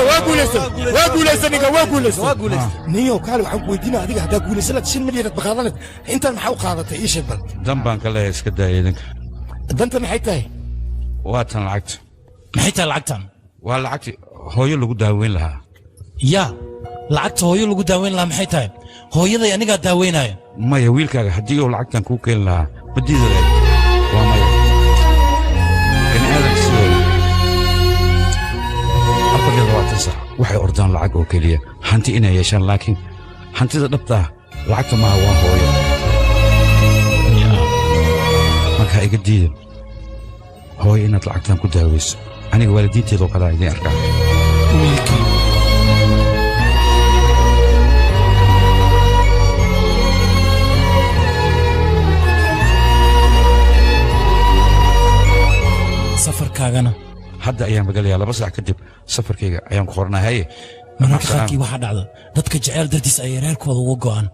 Waa guulaysan, waa guulaysan ninka, waa guulaysan, waa guulaysan. Niyow, kaale, waxaan ku weydiinaa, adiga haddaa guulaysan laad 5 milyan aad baqaadanad, intaan maxaa u qaadatay? Ii sheeg bal. Dan baan ka leeyahay, iska daaya idinka. Danta maxay tahay? Waa tan lacagta. Maxay tahay lacagtan? Waa lacagti hooyo lagu daaweyn lahaa. Yaa, lacagta hooyo lagu daaweyn lahaa maxay tahay? Hooyaday anigaa daaweynaya. Maya, wiilkaaga haddii uu lacagtan kuu keeni lahaa ma diidi lahayd? Waa maya. Bini aadamka sidooda 24 sac waxay ordaan lacag oo keliya, hanti inay yeeshaan, laakiin hantida dhabta ah lacagta maaha, waa hooyo. Marka ha iga diidan hooyo inaad lacagtan ku daaweyso. Aniga waalidiinteedoo kale idiin arkaa. Wiilkii. Safarkaagana? Hadda ayaan magalayaa, 2 saac kadib safarkayga ayaan ku qornaa. Haye. Mararka qaarkii waxaa dhacda dadka jeceyl dartiis ayay reerkooda uga go'aan,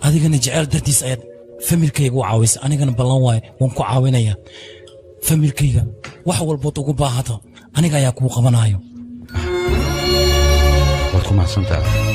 adigana jeceyl dartiis ayaad Familkayga u caawisa, anigana ballan waaye waan ku caawinayaa. Familkayga wax walbood ugu baahato aniga ayaa kuu qabanayo. Waad ku mahadsantahay.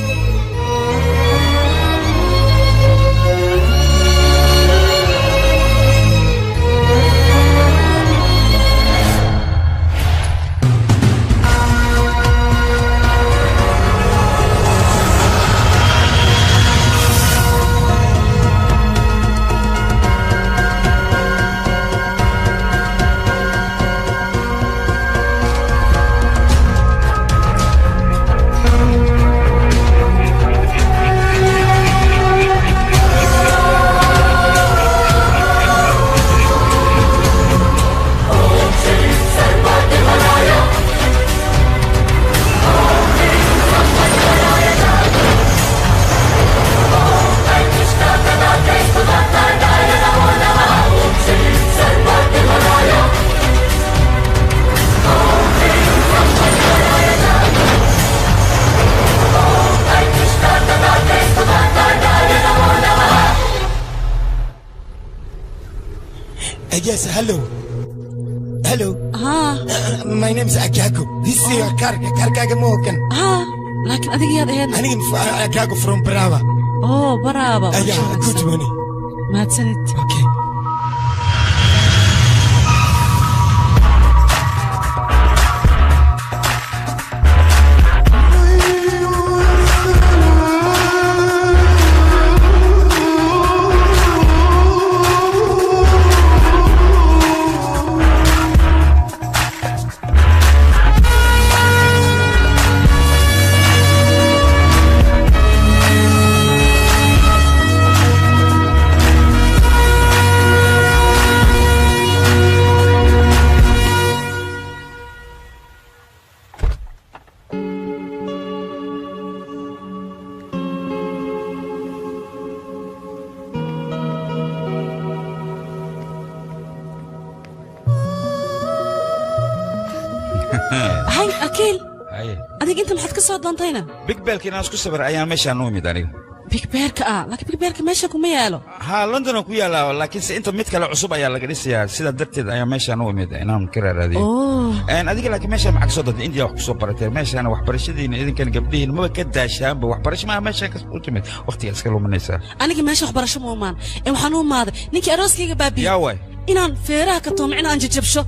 Yes, hello. Hello. My name is Akago. This is your car. Karkaaga ma ogan. Ha, laakiin adiga yaad ahayd? Aniga Akago from Brava. Oh, Brava. Yeah, good morning. Mahadsanid. Okay. Hay, Akiil. Adiga inta maxaad ka soo doontayna? Big Bearka inaan isku sawir ayaan meeshaan u imid aniga. Big Bearka ah, laakiin Big Bearka meesha kuma yaalo. Ha, London ku yaala, laakiin se inta mid kale cusub ayaa laga dhisayaa, sidaa darteed ayaa meeshaan u imid inaan ka raadiyo. Adiga laakiin meeshaan maxaa ka soo doontay? India wax ku soo baratay, meeshaan waxbarashadiina idinkan gabdhihiin maba ka daashaanba, waxbarasho maaha meeshaan ka u timid, waqtiga iska luminaysaa. Aniga meesha waxbarasho ma umaan. Ee waxaan u imaaday ninkii arooskayga baabiyey. Yaa waay. Inaan feeraha ka toomicna aan jajabsho.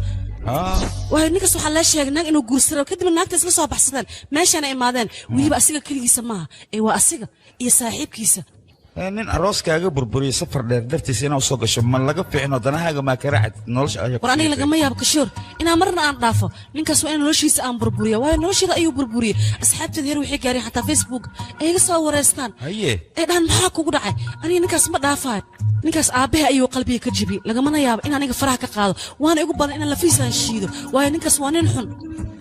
Waayo ninkaas waxaa laa sheegay naag inuu guursado, kadibna naagta isla soo baxsadeen meeshaana imaadeen. Weliba asiga keligiisa maaha, ee waa asiga iyo saaxiibkiisa. Nin arooskaaga burburiyey safar dheer dartiisa inaa usoo gasho ma laga fiicno, danahaaga maa ka raacad nolosha ayaa. War aniga lagama yaabo Kashoor inaan marna aan dhaafo ninkaas, waa in noloshiisa aan burburiya, waayo nolosheeda ayuu burburiyey. Asxaabteeda heer waxay gaareen xataa Facebook ay iga soo wareystaan. Haye. Ee dhahan maxaa kugu dhacay? Aniga ninkaas ma dhaafayo. Ninkaas aabbaha ayuu qalbiga ka jebiyey, lagamana yaabo in aniga faraha ka qaado, waana igu badan inaan lafiisa aan shiido, waayo ninkaas waa nin xun.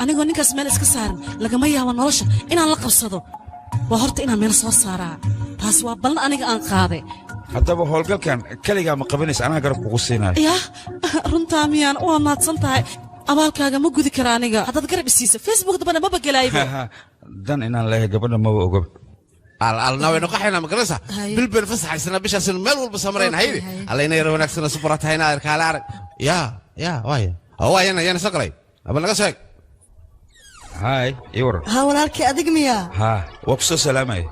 Anigoo ninkaas meel iska saaran lagama yaabo nolosha inaan la qabsado. Waa horta inaan meel soo saaraa, taas waa ballan aniga aan qaaday. Haddaba howlgalkan keligaa ma qabanaysa, anaa garab kugu siinayo. Yah, runtaa miyaan? Waa mahadsan tahay, abaalkaaga ma gudi kara aniga. Haddaad garab isiisa Facebook dambana maba gelaayba. Dan inaan leeyahay gabadha maba ogob. Alna waynu qaxaynaa, ma garanaysaa? Bil baynu fasaxaysanaa, bishaasinu meel walba soo marayna. Haydi alla ina yaro wanaagsana subara tahayna arkaale arag. Yaa yaa waaya oo waayana yaana soo galay aba naga soo eg. Hay, ii waran. Ha, walaalkii adig miyaa? Ha, waa ku soo salaamaya.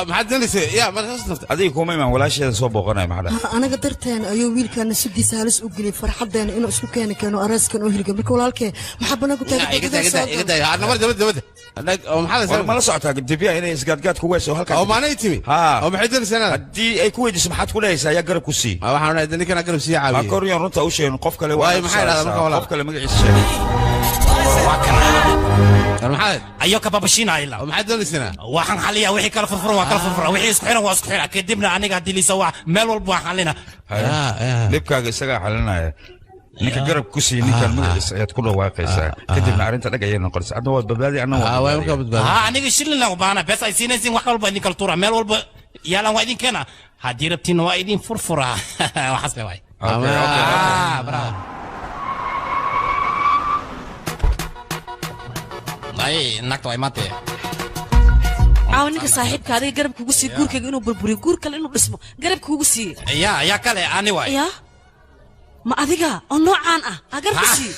Maxaad doonaysa? Yaa markaas naftay adiga kuma imaan, walaasheeda soo booqanaya. Maxaa dhahay? Ha, anaga darteen ayuu wiilkaana sudiisa halis u geliyey farxaddeena inuu isku keeni keeno arooskan oo hirga. Marka walaalkee maxaa banaanku War ma la socotaa dibya inay isgaadgaad ku weyso halkaa? Oo maanay timi? Ha. Oo maxay doonaysaa? Haddii ay ku weydiiso maxaad ku dhahaysaa? Yaa garab ku sii? Waxaan dhahay ninkana garab sii caawiye. Ha koryoon runta u sheegin qof kale. Waayo, maxay dhahdaa marka walaal? Qof kale magaciisa sheegay. Ayo ka babashiinayla. Maxaad doonaysaa? Waxaan xaliyaa wixii kala furfuran, waa kala furfura, wixii isku xiran waa isku xira, kadibna aniga haddii liisa waa meel walba waan xalina. Dhibkaaga isagaa xalinaya. Ninka garab ku sii ninkan magaciisa ayaad ku dhawaaqaysaa, kadibna arrinta dhag ayay noqonaysaa. Adna waad badbaadi, anna waa badbaadi. Ha, aniga shilin u baahana bes ay siinaysiin, wax walba idin kala tuura, meel walba yaalan waa idin keena, haddii rabtiinna waa idin furfuraa. Waxaas le waay. Bravo. Ay, naagta waa imaatee. Caawa ninka saaxiibka adiga garab kugu siiye guurkayga inuu burburiyo, guur kale inuu dhismo garab kugu siiye. Yaa kale ani waay. Yaa ma adiga oo noocaan ah aa garab ku siiye?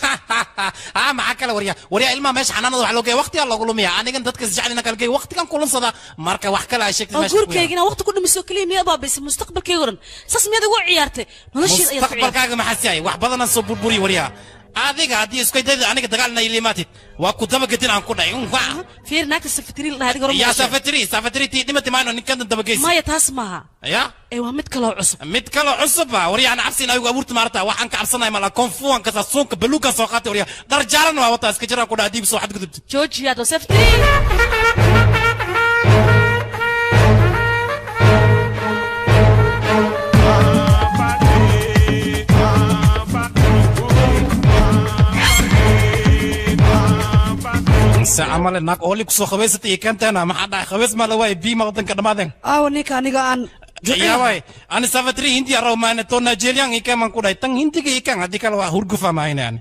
Haa, maxaa kale waryaa? Waryaa, ilmaha meesha xanaanada wax loo geeya waqtigaa loogu lumiya. Anigan dadka isjeclina kala geey waqtigan kulansada. Marka wax kale ay sheegtay oo meesha ku guurkayga inaa waqti ku dhumiso keliya miyaad baabaysay mustaqbalkayga o dhan? Saas miyaad igu ciyaartay nolosheeda ayaad ku ciyaartay? Mustaqbalkaaga maxaa siiyay? Wax badanaan soo burburiy waryaa. Adiga haddii isku dayda aniga dagaalna ilimaatid, waa ku dabagedin aan ku dhahay. Fiir, naagta safatiri la dhahay adiga hore ma Yaa gashay? Safatiri, safatiri tii dhimati maayno, ninkan dabageysi. Maya, taas maaha. Ya ee waa mid kaloo cusub. Mid kaloo cusub ah? Waryaa, aan cabsin ayagu abuurta maarta. Waxaan ka cabsanay mala konfuwan kasa suunka baluugan soo qaatay waryaa. Dhar jaalan waa wataa, iska jiraan ku dhaha diib soo xadgudubta. Joojiyaad waa safatiri. Sacamale naag ooli kusoo qabaysatay iyo keenteena, maxaa dhacay? Qabays maa la waayay? Bii ma wadanka dhammaadeen? Aawa ninka aniga aan Yaa waay, ani safatri hindi araw maane to Nigerian ikaman ku dhahay. Tan hindiga ikan, haddii kale waa hurgufa maayne. Ani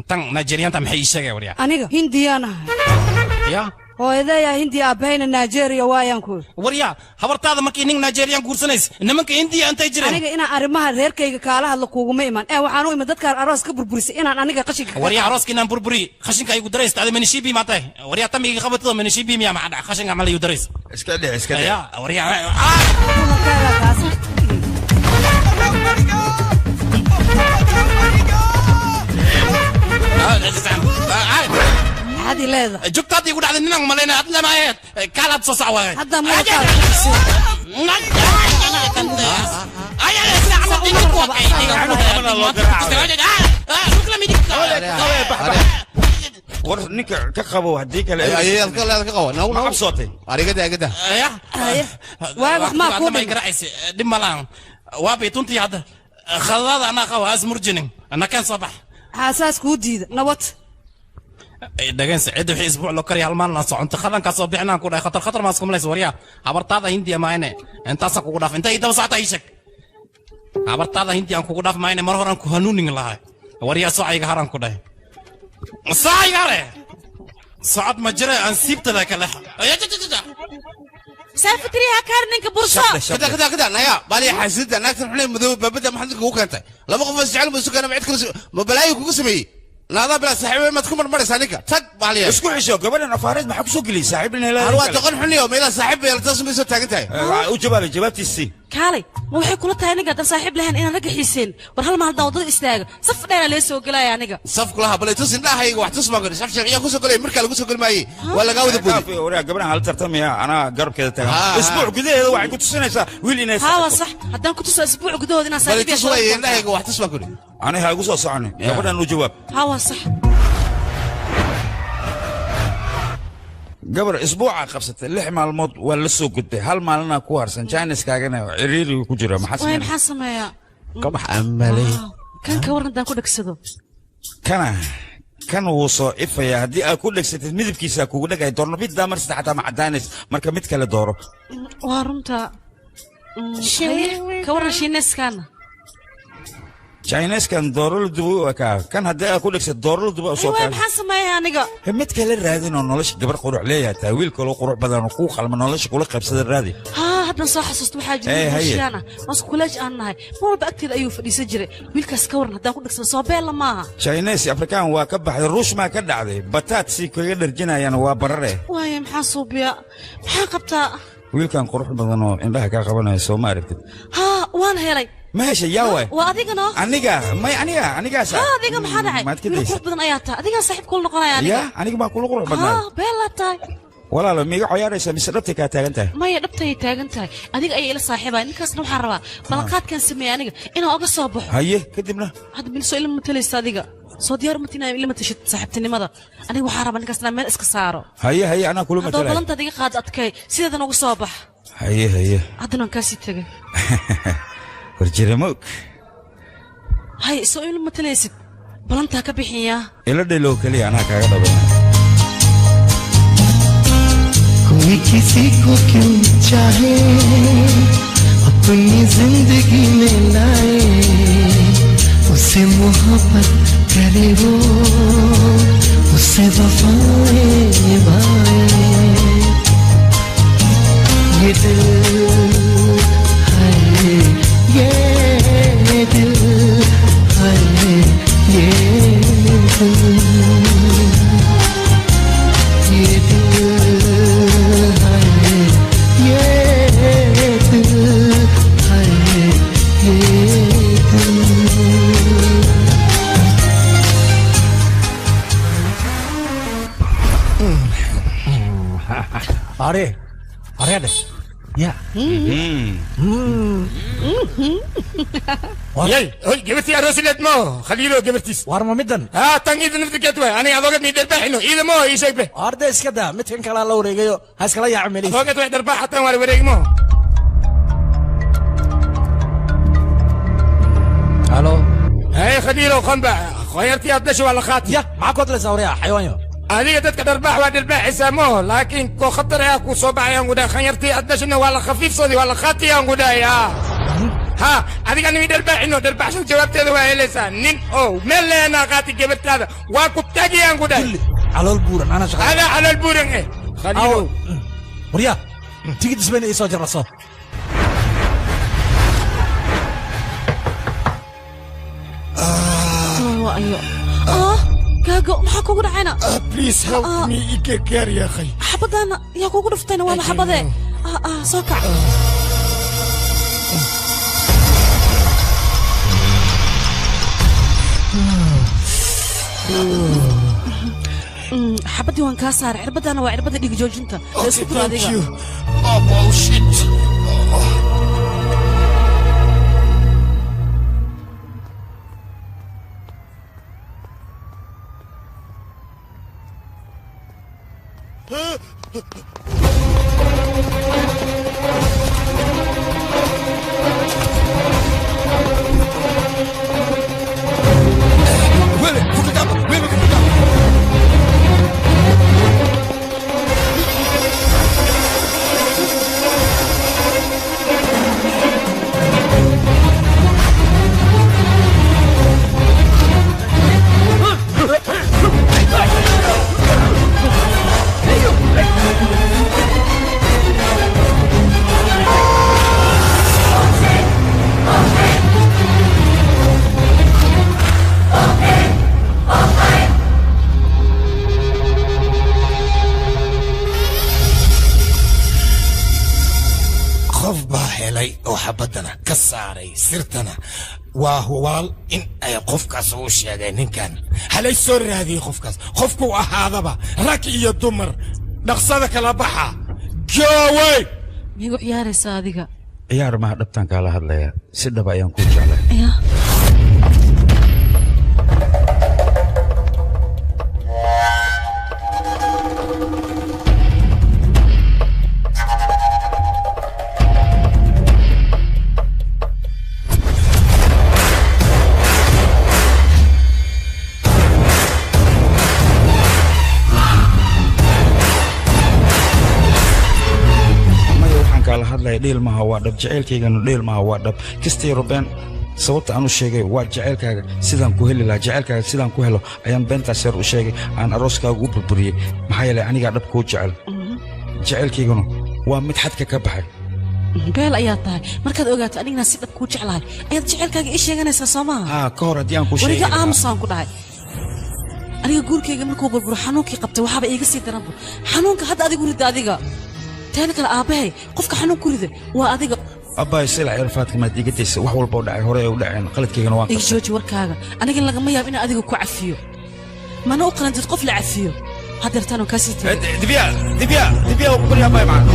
tan Nigerianta maxay ii sheegay waryaa? Aniga hindiyaan ahay. Ya Hooyadeeyaa Hindiya, aabahayna Nigeria waayaan ku. Waryaa, habartaada markii nin Nigerian guursanaysa, nimanka Hindiya intay jireen? Aniga inaan arrimaha reerkayga kaala hadlo kuuguma iman ee waxaan u imid dadkaan aroos ka burburisay inaan aniga qashinka ka Waryaa, arooska inaan burburi qashinka igu daraysta ada manishibi maa tahay waryaa? Tam iga qabatado manishibi miya? Maxaa dhacay? Qashinka mal igu daraysa? Iska dhex, iska dhex. Ya waryaa. Maxaad i leedahay? Jugtaadii igu dhacday ninaan malayna ad lamaayeen kaalaad soo sac waay. Hadda madaxaada. War ninka ka qabo, haddii kale Ka qabo. Ma cabsootay? Arigada agada. Waay, wax maa kuu dhiman? Garacaysa dhib ma lahan, waa bay tuntii hadda khadadaada anaa qaba as murjinin ana keen soo bax. Xaasaas kuu diida nabad. Dhageensa, cidda wixii isbuuc loo kariya hal maalin aan soconto khadankaa soo bixinaan ku dhahay. Khatar khatar maa isku malaysa waryaa? Habartaada Hindiya maayne intaasa kugu dhaaf. Intay daba socota ii sheeg. Habartaada Hindiya aan kugu dhaaf maayne, mar horaan ku hanuunin lahay waryaa. Socayga haraan ku dhahay, socayga hare, socod ma jira aan siibtada kale. Safatiri, ha kaar ninka burso. Kada kada kada, naya bali xasida naagtan xunay madow baabada maxaad kugu keentay? Laba qof oo jecel ma isu keena? Cid kale ma balaayo kugu sameeyey? Naadaa bilaa saaxiib maad ku marmaraysaa ninka? Tag baaliya. Isku xisho gabadhan afaareed, maxaa kusoo geliyay saaxiib inay Har waa doqon xuniyo meelaa saaxiib bay taas ma soo taagan tahay. U jawaabay, jawaabtiisii. Kaalay, ma waxay kula tahay aniga haddaan saaxiib lahayn inaan ragga xiiseen? War hal maalin haddaan waddada istaago, saf dheeraa lee soo gelaya aniga. Saf kulaha balay tus indhahayga wax tus baan ku saf sharciya kusoo galay markaa lagu soo galmaayey waa lagaa wada boodi. Waraa, gabadhan hala tartamaya, anaa garabkeeda tagan. Isbuuc gudaheeda waxay ku tusinaysaa wiil inay Haa, waa sax, haddaan ku tuso isbuuc gudahood inaan balay saaxiib tus waay indhahayga wax tus baan ku Aniga ha igu soo soconin, gabadhan u jawaab. Haa, waa sax. Gabar isbuuca qabsatay, 6 maalmood waa la soo gudbay, hal maalina ku harsan, jaaniskaagana ciriiriga ku jira. Maxaa Waay, sameynaa? maxaan sameeyaa? Kabax amalay. Kan ka waran haddaan ku dhegsado? Kana kan wuu soo ifayaa haddii aad ku dhegsatid, midabkiisa kugu dhegaya doornabiddaa mar saddex xataa ma caddaanays. Marka mid kale dooro. Waa runta. Haye, ka waran shiineeskaana? Chineskan dooro la dubo waa kaa kan, haddii aad ku dhegsatid dooro la dubo soo Waay, kaa. maxaan sameeyaa aniga? He, mid kale raadin oo nolosha gabar qurux leeyahay taa, wiil kaloo qurux badan oo kuu qalma nolosha kula qaybsada raadi. Haa, haddaan soo xasuusto, waxaa jira Eh, wiil haye. heshiiyaan ah oo isku kuleej aan nahay, mar walba agteeda ayuu fadhiisan jiray. Wiilkaas ka waran haddaan ku dhegsado? Soo beella maaha. Chinese Afrikaan waa ka baxday, Ruush maa ka dhacday, bataat si kaga dharjinayaan waa barare. Waaye, maxaan suubiyaa? Maxaan qabtaa? Wiilkan qurux badan oo indhaha kaa qabanaya soo ma aragtid? Haa, waan helay. Ma heshay? Yaa waay? Waa adiga noo. Aniga may, aniga anigaasa. Haa, adiga. Maxaa dhacay? Maad ka Wiil daysa? qurux badan ayaa tahay, adigaan saaxiib kula noqonaya aniga. Ya, aniga baa kula qurux badnaa? Haa, beellaa tahay. Walaalo, miiga ciyaaraysa mise dhabtay kaa taagan tahay? Maya, dhabtayay taagan tahay. Adiga ayay ila saaxiibaya. Ninkaasna waxaan rabaa ballanqaadkan sameeyey aniga inaan oga soo baxo. Haye, kadibna? Hadda bilsoo ilma matalaysa adiga, soo diyaar uma tinaa ilma tashid saaxiibtinimada? Aniga waxaan rabaa ninkaas inaan meel iska saaro. Haye haye, anaa kula Haddaba matalaya. ballantaad iga qaad adkay, sideedan uga soo bax. Haye haye. Haddana waan kaasii tegay. Warjiramoog. Hay, soo ilma matalaysid, ballantaa ka bixiyaa. Ila dhelo keliya, anaa kaaga dhaban. कोई किसी को क्यों चाहे, अपनी जिंदगी में लाए, उसे मोहब्बत करे, वो उसे वफाएं निभाए। दिल है, ये दिल है, ये दिल, ये दिल है, ये दिल है, ये दिल। Are, are ada. Ya. Yay, hoy gabartii aroosileed ma khaliilo gabartiis. War ma midan? Ha, tan idan naftigeed way. Aniga adoogad mi darbaaxino. Iida ma ii sheeg be. Arday iska daa, midkan kale la wareegayo, ha iskala yaaco meelihiis. Adoogad way darbaax tan waa wareegmo. Halo. Hey khaliilo qanba, khayartii aad dhashay waa la qaatay. Ya, maxaa ku hadlaysaa waryaa xayawaanyo? Adiga dadka dharbaax waa dharbaaxaysaa mo, laakiin koo khatar ayaa ku soo baxayaan gudaa. Khanyartii aad dhashayna waa la khafiifsaday, waa la qaatayaan gudaa yaa. Ha, adiga nimi dharbaaxino, dharbaaxshada jawaabteeda waa helaysaa. Nin oo meel leenaa qaati gabartaada, waa ku tagayaan gudaa. Calool buuran, ana shaqo. Adaa calool buuran eh. Khaliilo. Waryaa, tigid isbayna ii soo jarraso. Ayo. Ah, gaago, maxaa kugu dhacayna? Please help me, i gargaar yaa akhay. Xabadaana yaa kugu dhuftayna waa maxabadee. Soo kac. Xabadii waan kaa saaray, cirbadaana waa cirbada dhiig joojinta. La isku dur adiga. Oh, bullshit. Qof baa helay oo xabadana ka saaray sirtana waa huwaal in ay qofkaas u sheegay ninkan. Halay soo raadiyey qofkaas, qofkuu ahaadaba rag iyo dumar, dhaqsada kala baxa. Goaway. Miigu ciyaaraysaa adiga? Ciyaar maha, dhabtaan kaala hadlayaa, si dhab ayaan kuu jeclay. Ya. Maya, waxaan kaala hadlaya dhiil maha, waa dhab. Jacaylkayganu dhiil maha, waa dhab. Kastay robeen sababta aan u sheegay waa jacaylkaaga sidaan ku heli lahaa, jacaylkaaga sidaan ku helo ayaan beentaas yar u sheegay, aan arooskaaga u burburiyey. Maxaa yeelay anigaa dhab kuu jecel, jacaylkayganu waa mid xadka ka baxay. Beel ayaa tahay markaad ogaato anigana si dhab kuu jeclahay ayaad jacaylkaaga ii sheeganaysaa, soo maaha? Haa, ka hor haddii aan kuu sheegi wariga lahaa. Aamusaan ku dhahay. Aniga guurkayga markuu burburo xanuunkii qabtay waxaaba iiga sii daranbu xanuunka hadda adigu rida. Adiga teeda kale aabbahay qofka xanuun ku rida waa adiga. Abbaay, silac irfaadka maad iga daysa. Wax walba oo dhacay hore ay u dhaceen, qaladkaygana waan iga qabtay. Jooji warkaaga. Aniga lagama yaabo inaan adiga ku cafiyo, mana u qalantid qof la cafiyo. Haddeertaan oo kaa sii tegay. Dibya, dibya, dibya, ku baryaa abbaay macaan.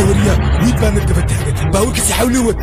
Waryaa, wiil baana daba taagan, baabuurkiisa xawli wad.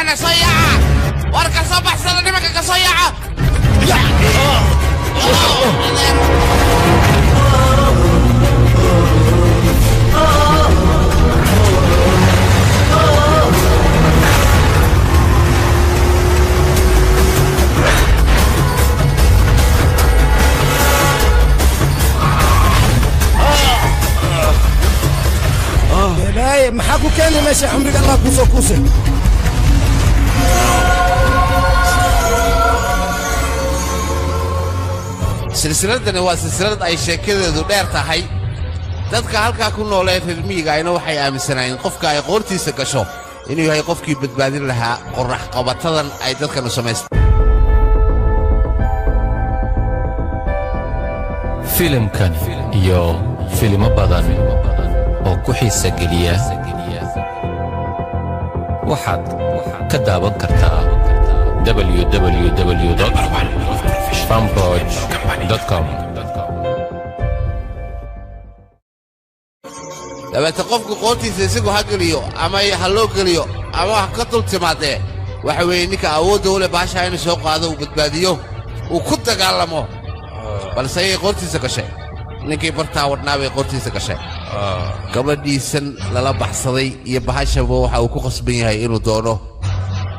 yaacana soo yaaca war ka soo baxsada nimanka ka soo yaaca maxaa ku keenay meesha cumriga Allah kuu soo kuusay silsiladani waa silsilad ay sheekadeedu dheer tahay dadka halkaa ku noolee reer miyiga ayna waxay aaminsanaayeen qofka ay qoortiisa gasho inuu yahay qofkii badbaadin lahaa qorrax qabatadan ay dadkanu samaysteen filimkan iyo filimo badan oo ku xiisa geliya waxaad ka daawan kartaa www.fanproj.com. Dabeete qofku qoortiisa isagu ha geliyo ama ha loo geliyo ama ha ka dul timaadee waxa weeye ninka awoodda u leh baasha inuu soo qaado uu badbaadiyo uu ku dagaalamo balse ayay qoortiisa gashay ninkii bartaa wadhnaa bay qoortiisa gashay gabadhiisan lala baxsaday iyo bahashaba waxa uu ku khasban yahay inuu doono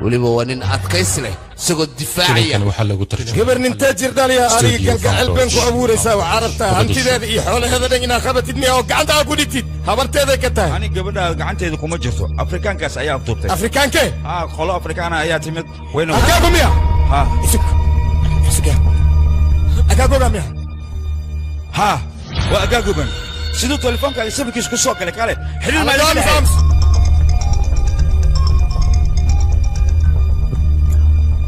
weliba waa nin adkaysi leh isagoo difaacaya gabar nin taajir dhaliya adiga kalgacayl been ku abuuraysaa waxaa rabtaa hantideeda iyo xoolaheeda dhan inaad qabatid miya oo gacanta aad ku dhigtid habarteeday ka tahay ani gabadha gacanteeda kuma jirto afrikaankaas ayaa afduubtay afrikaankee haa qolo afrikaana ayaa timid wayna agaago miya ha isug isug agaagoga miya ha waa agaagogan siduu telefoonka sawirkiisa ku soo galay kale xiriir ma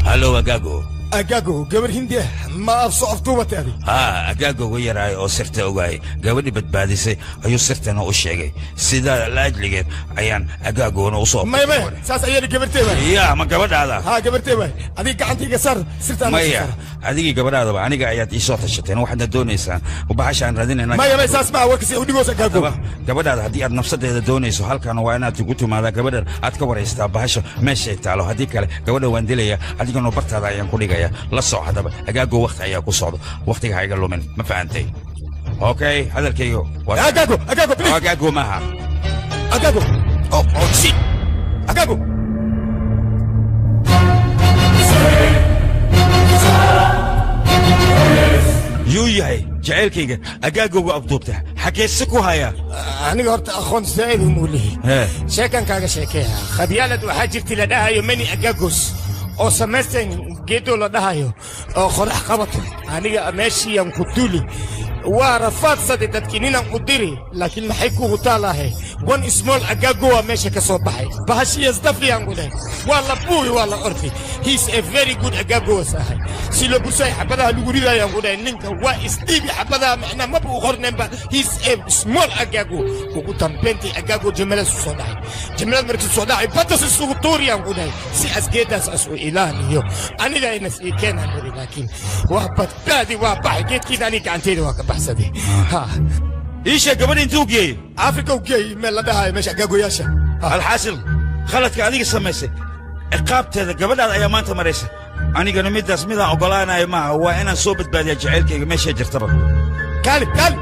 Hello Agago. Agago, gabar hindi ah ma af soo afduubatay adi. Haa, Agago ugu yaraay oo sirta ogaay. Gabadhii badbaadisay ayuu sirtana u sheegay. Sidaa la ajligeed ayaan Agagona u soo. Maya maya, saas ayay gabartay waay. Yaa, ma gabadhaada? Haa, gabartay waay. Adiga gacantayga saar sirtaan. Maya, adigii gabadhaadaba aniga ayaad ii soo tashateen waxaadna doonaysaan bahashaan raadinayna. Maya maya, saas ma warkasi u dhigoos Agago. Gabadhaada haddii aad nafsadeeda doonayso halkan waa inaad ugu timaadaa gabadhan aad ka waraystaa bahasha meeshay taalo haddii kale gabadha waan dilayaa adigana bartaada ayaan ku dhigaya la soc haddaba Agaago waqti ayaa ku socdo waqtiga ha iga lumin ma fahantay okay hadalkaygo Agaago Agaago please Agaago maaha Agaago oh oh shit Agaago yuu yahay jacaylkayga agaagowga afduubta xageese ku haya aniga horta aqoon zaa'id umuu leeyahay sheekan kaaga sheekeeya khabyaalad waxaa jirtay la dhahayo many agaagos oo samaysteen geedo la dhahayo oo qorax qabato aniga meeshiiyaan ku duuli waa rafaadsaday dadkii ninaan u diri laakiin maxay kugu taalahay one small agagowa meesha ka soo baxay bahashiyasdafiyaan ku dhahay waa la buuyi waa la ordi he's a very good agagowas ahay si loo busay xabadaha lagu ridayaan ku dhahay ninka waa isdhiibi xabadaha macnaa maba u qorneenba he's a small agago ugu dambeyntii agago jamalas u soo dhacay jamalad markii soo dhacay badas isugu tuuriyaan ku dhahay si asgeedaas as u ilaaliyo aniga inas ii keenaan iri laakiin waa badbaadi waa baxay geedkiina aniga gacanteyda waa ka baxsaday ha iisha gabadha intuu geeyey afrika u geeyey meel la dhahayo meesha agagoyaasha alxaasil khaladka adiga samaysay ciqaabteeda gabadhaada ayaa maanta maraysa anigana middaas midaan oggolaanayo maaha waa inaan soo badbaadiyaa jacaylkayga meeshay jirtaba kaali kaali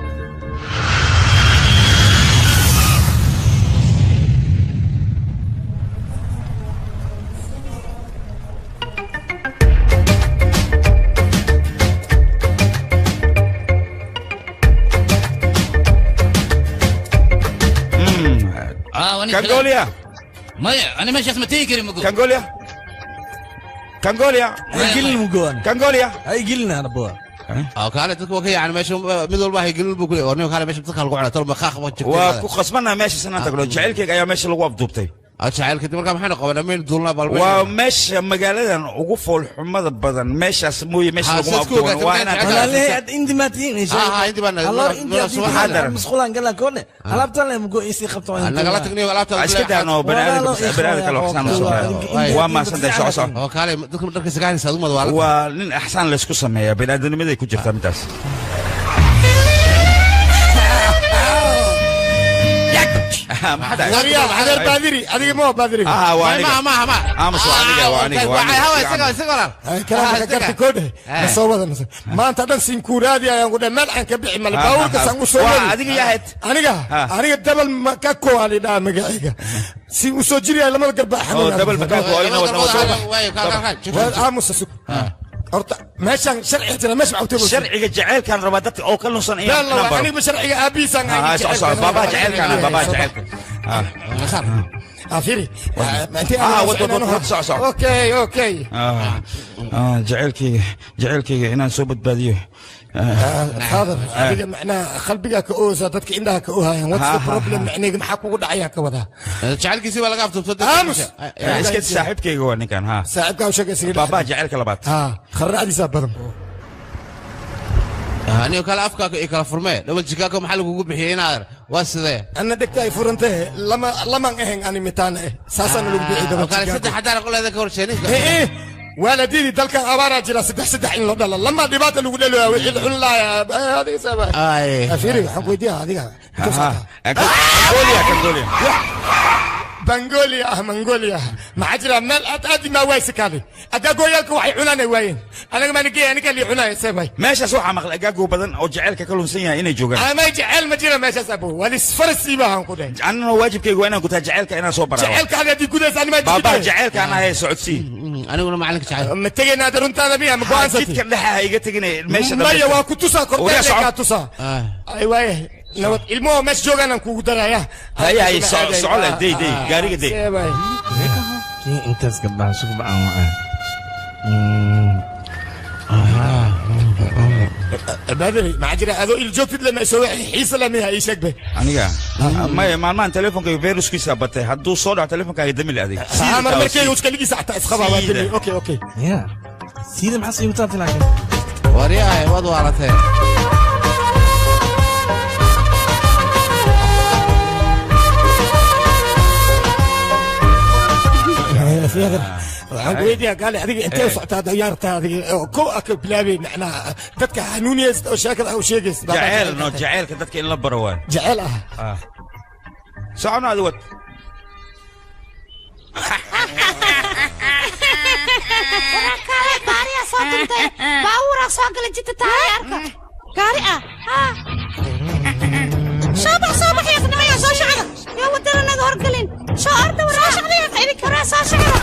كانغوليا maya ani meeshaas ma tegi karin mago كانغوليا كانغوليا هيجلنا مجوان كانغوليا هيجلنا انا بوا kaale dadka waa ka yaacni meesha mid walba haygelin buu ku leeyahay warniyo kaale meesha dadka lagu cunaa tolba qaaq ma jirto waa ku khasbanaa meesha inaan tagno jacaylkayga ayaa meesha lagu afduubtay jacaylka dib markaa maxaynu qabanaa maynu duulnaa bal waa meesha magaaladan ugu foolxumada badan meeshaas mooye meesha laguma afduuban waa inaad walaalahay ad indi ma tihiin indi baan masquulaan galaan koone alaabtan le mugo isii qabto nagala tagniyo alaabta iska daano banaadamka kale waxsaan u soo waa maasantahay soco soco oo kaale dadka dharka sagaanaysa adumad waa waa nin axsaan laysku sameeyaa baniaadamnimaday ku jirtaa midaas yak Waryaa adeer baadiri adiga ma baadiri Ma aamus waa aniga waa aniga waa aniga isaga walaal kalaamka garta koodhe ma soo wada nasa maanta dhan sinkuuraadi ayaan ku dhahay meel aan ka bixi male baabuurka saan u soo Waa wadi adiga yahayd. aniga aniga dabal makako aa lidhaha magacayga si u soo jiraya lamada garba oo dabal makako oo ina wadna waa aamusa sug horta meeshaan sharciga jira meesha maxaa u tago sharciga jaceylkan rabaa dadka oo ka lunsan inaan la baro aniga sharciga aabihiisaan Ah, soco, soco. Baabaa jaceylkaan ah, baabaa jaceylka. Afiri. Ah, wad, wad, wad, soco, soco. Okay, okay. Jaceylkayga jaceylkayga inaan soo badbaadiyo. Father, adiga macnaha qalbigaa ka oosa dadka indhaha ka oohayaan. What's the problem macnayga maxaa kugu dhacayaa ka wadaa? Jacaylkiisii baa laga afduubtay. Aamus. Iska saaxiibkayga waa ninkan ha. Saaxiibkaa u sheegay isaga. Baabaa jaceylka labaad. Ha, kharracdiisaa badan. Anigo kale afkaaga i kala furmee dhawal jikaako maxaa lagugu bixiyey inaad waa sidee Anna dhegta ay furantay lama laman ahayn ani mitaan eh. Saasaan lagu bixiyay dabal. Kale saddex haddaan qoleeda ka horsheenin. Eh, waaladidii dalkan abaaraa jira saddex saddex in loo dhala lama dhibaata lagu dhaloyaa wixii la xun lahayaa adiga sabaa. Afiri waxaan ku weydiiyaa adiga. Mongolia, Mongolia. Bangolia ah Mongolia maxaa jira meel aad aad imaa waaysi kaalay agaagooyaalka waxay cunaan ay waayeen anaga maana geeya aniga lii cunaya sebay meeshaas waxaa maqlay agaago badan oo jaceylka ka lunsan yahay inay joogaan. Amay jecel ma jira meeshaas abo waa lisfarasiibahan ku dhahay. Annana waajibkaygu waa inaan gutaa jaceylka inaan soo baraawo. Jaceylka adiga haddii gudaysa anima baabaa jaceylka aan ahay socodsii. Aniguna macalinka jaceyl ma tegaynaa hadda runtaada miya ma go'aansatay jidka dhexa ha iga teginay meesha maya waa ku tusaa korteed kaa tusaa ay waaye nabad ilmuhu meesha joogaan aan kugu daraya. Haye haye soco soco leh dey dey gaariga dey. Intaas gabdhaha isugu bacaan wacaan. Baadari maxaa jira adoo il joogtid lama soo xiisa lama ii sheeg be. Aniga maya maalmahan teleefonkayga viruskiisa batay hadduu soo dhaco teleefonkaaga dami la adig. Mar markayga uskaligiisa xataa isqabaa waa dami okay okay. Ya siida maxaa sii wataatay laakiin waryahay waad waaratee. Waxaan ku weydiiyaa gaale adiga intee u socotaa dayaarta adiga oo kow a ka bilaabay macnaha dadka hanuuniyeysa oo sheekada u sheegaysa. Jaceyl no jaceylka dadka in la baro waay. Jaceyl ah socono adi wad. Kaale gaariyaa soo tuntay baabuuraa soo gala jidka tahay arka gaari ah haa soo bax soo bax yaaqnimayo soo shacda yaa wadada naga horgelin soo orda waraa soo shacda yaaq idinka waraa soo shacda.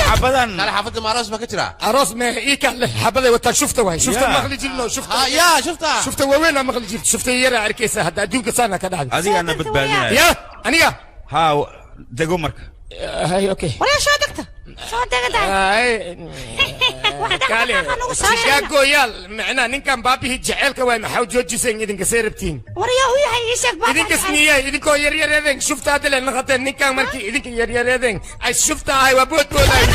Xabadan kale xaafadda ma aroos baa ka jira? Aroos me ii kale xabaday wataa shufta waay shufta maqli jirno shufta yaa shufta shufta waaweyn aa maqli jirto shufta yara arkaysa hadda adduunka saana ka dhacday. Adigaana badbaadinaya ya aniga ha dego marka. Hay okay waraa soo degta soo degta ay kaale chicagoyaal macnaa ninkan baabihii jaceylka waay maxaa u joojiseen idinka see rabtiin? Waryaa u yahay ii sheeg baabaa idinkas niyahay idinkoo yaryareedeen shufta hadda le naqateen ninkan markii idinka yaryareedeen ay shufta ahay waa boodbooday.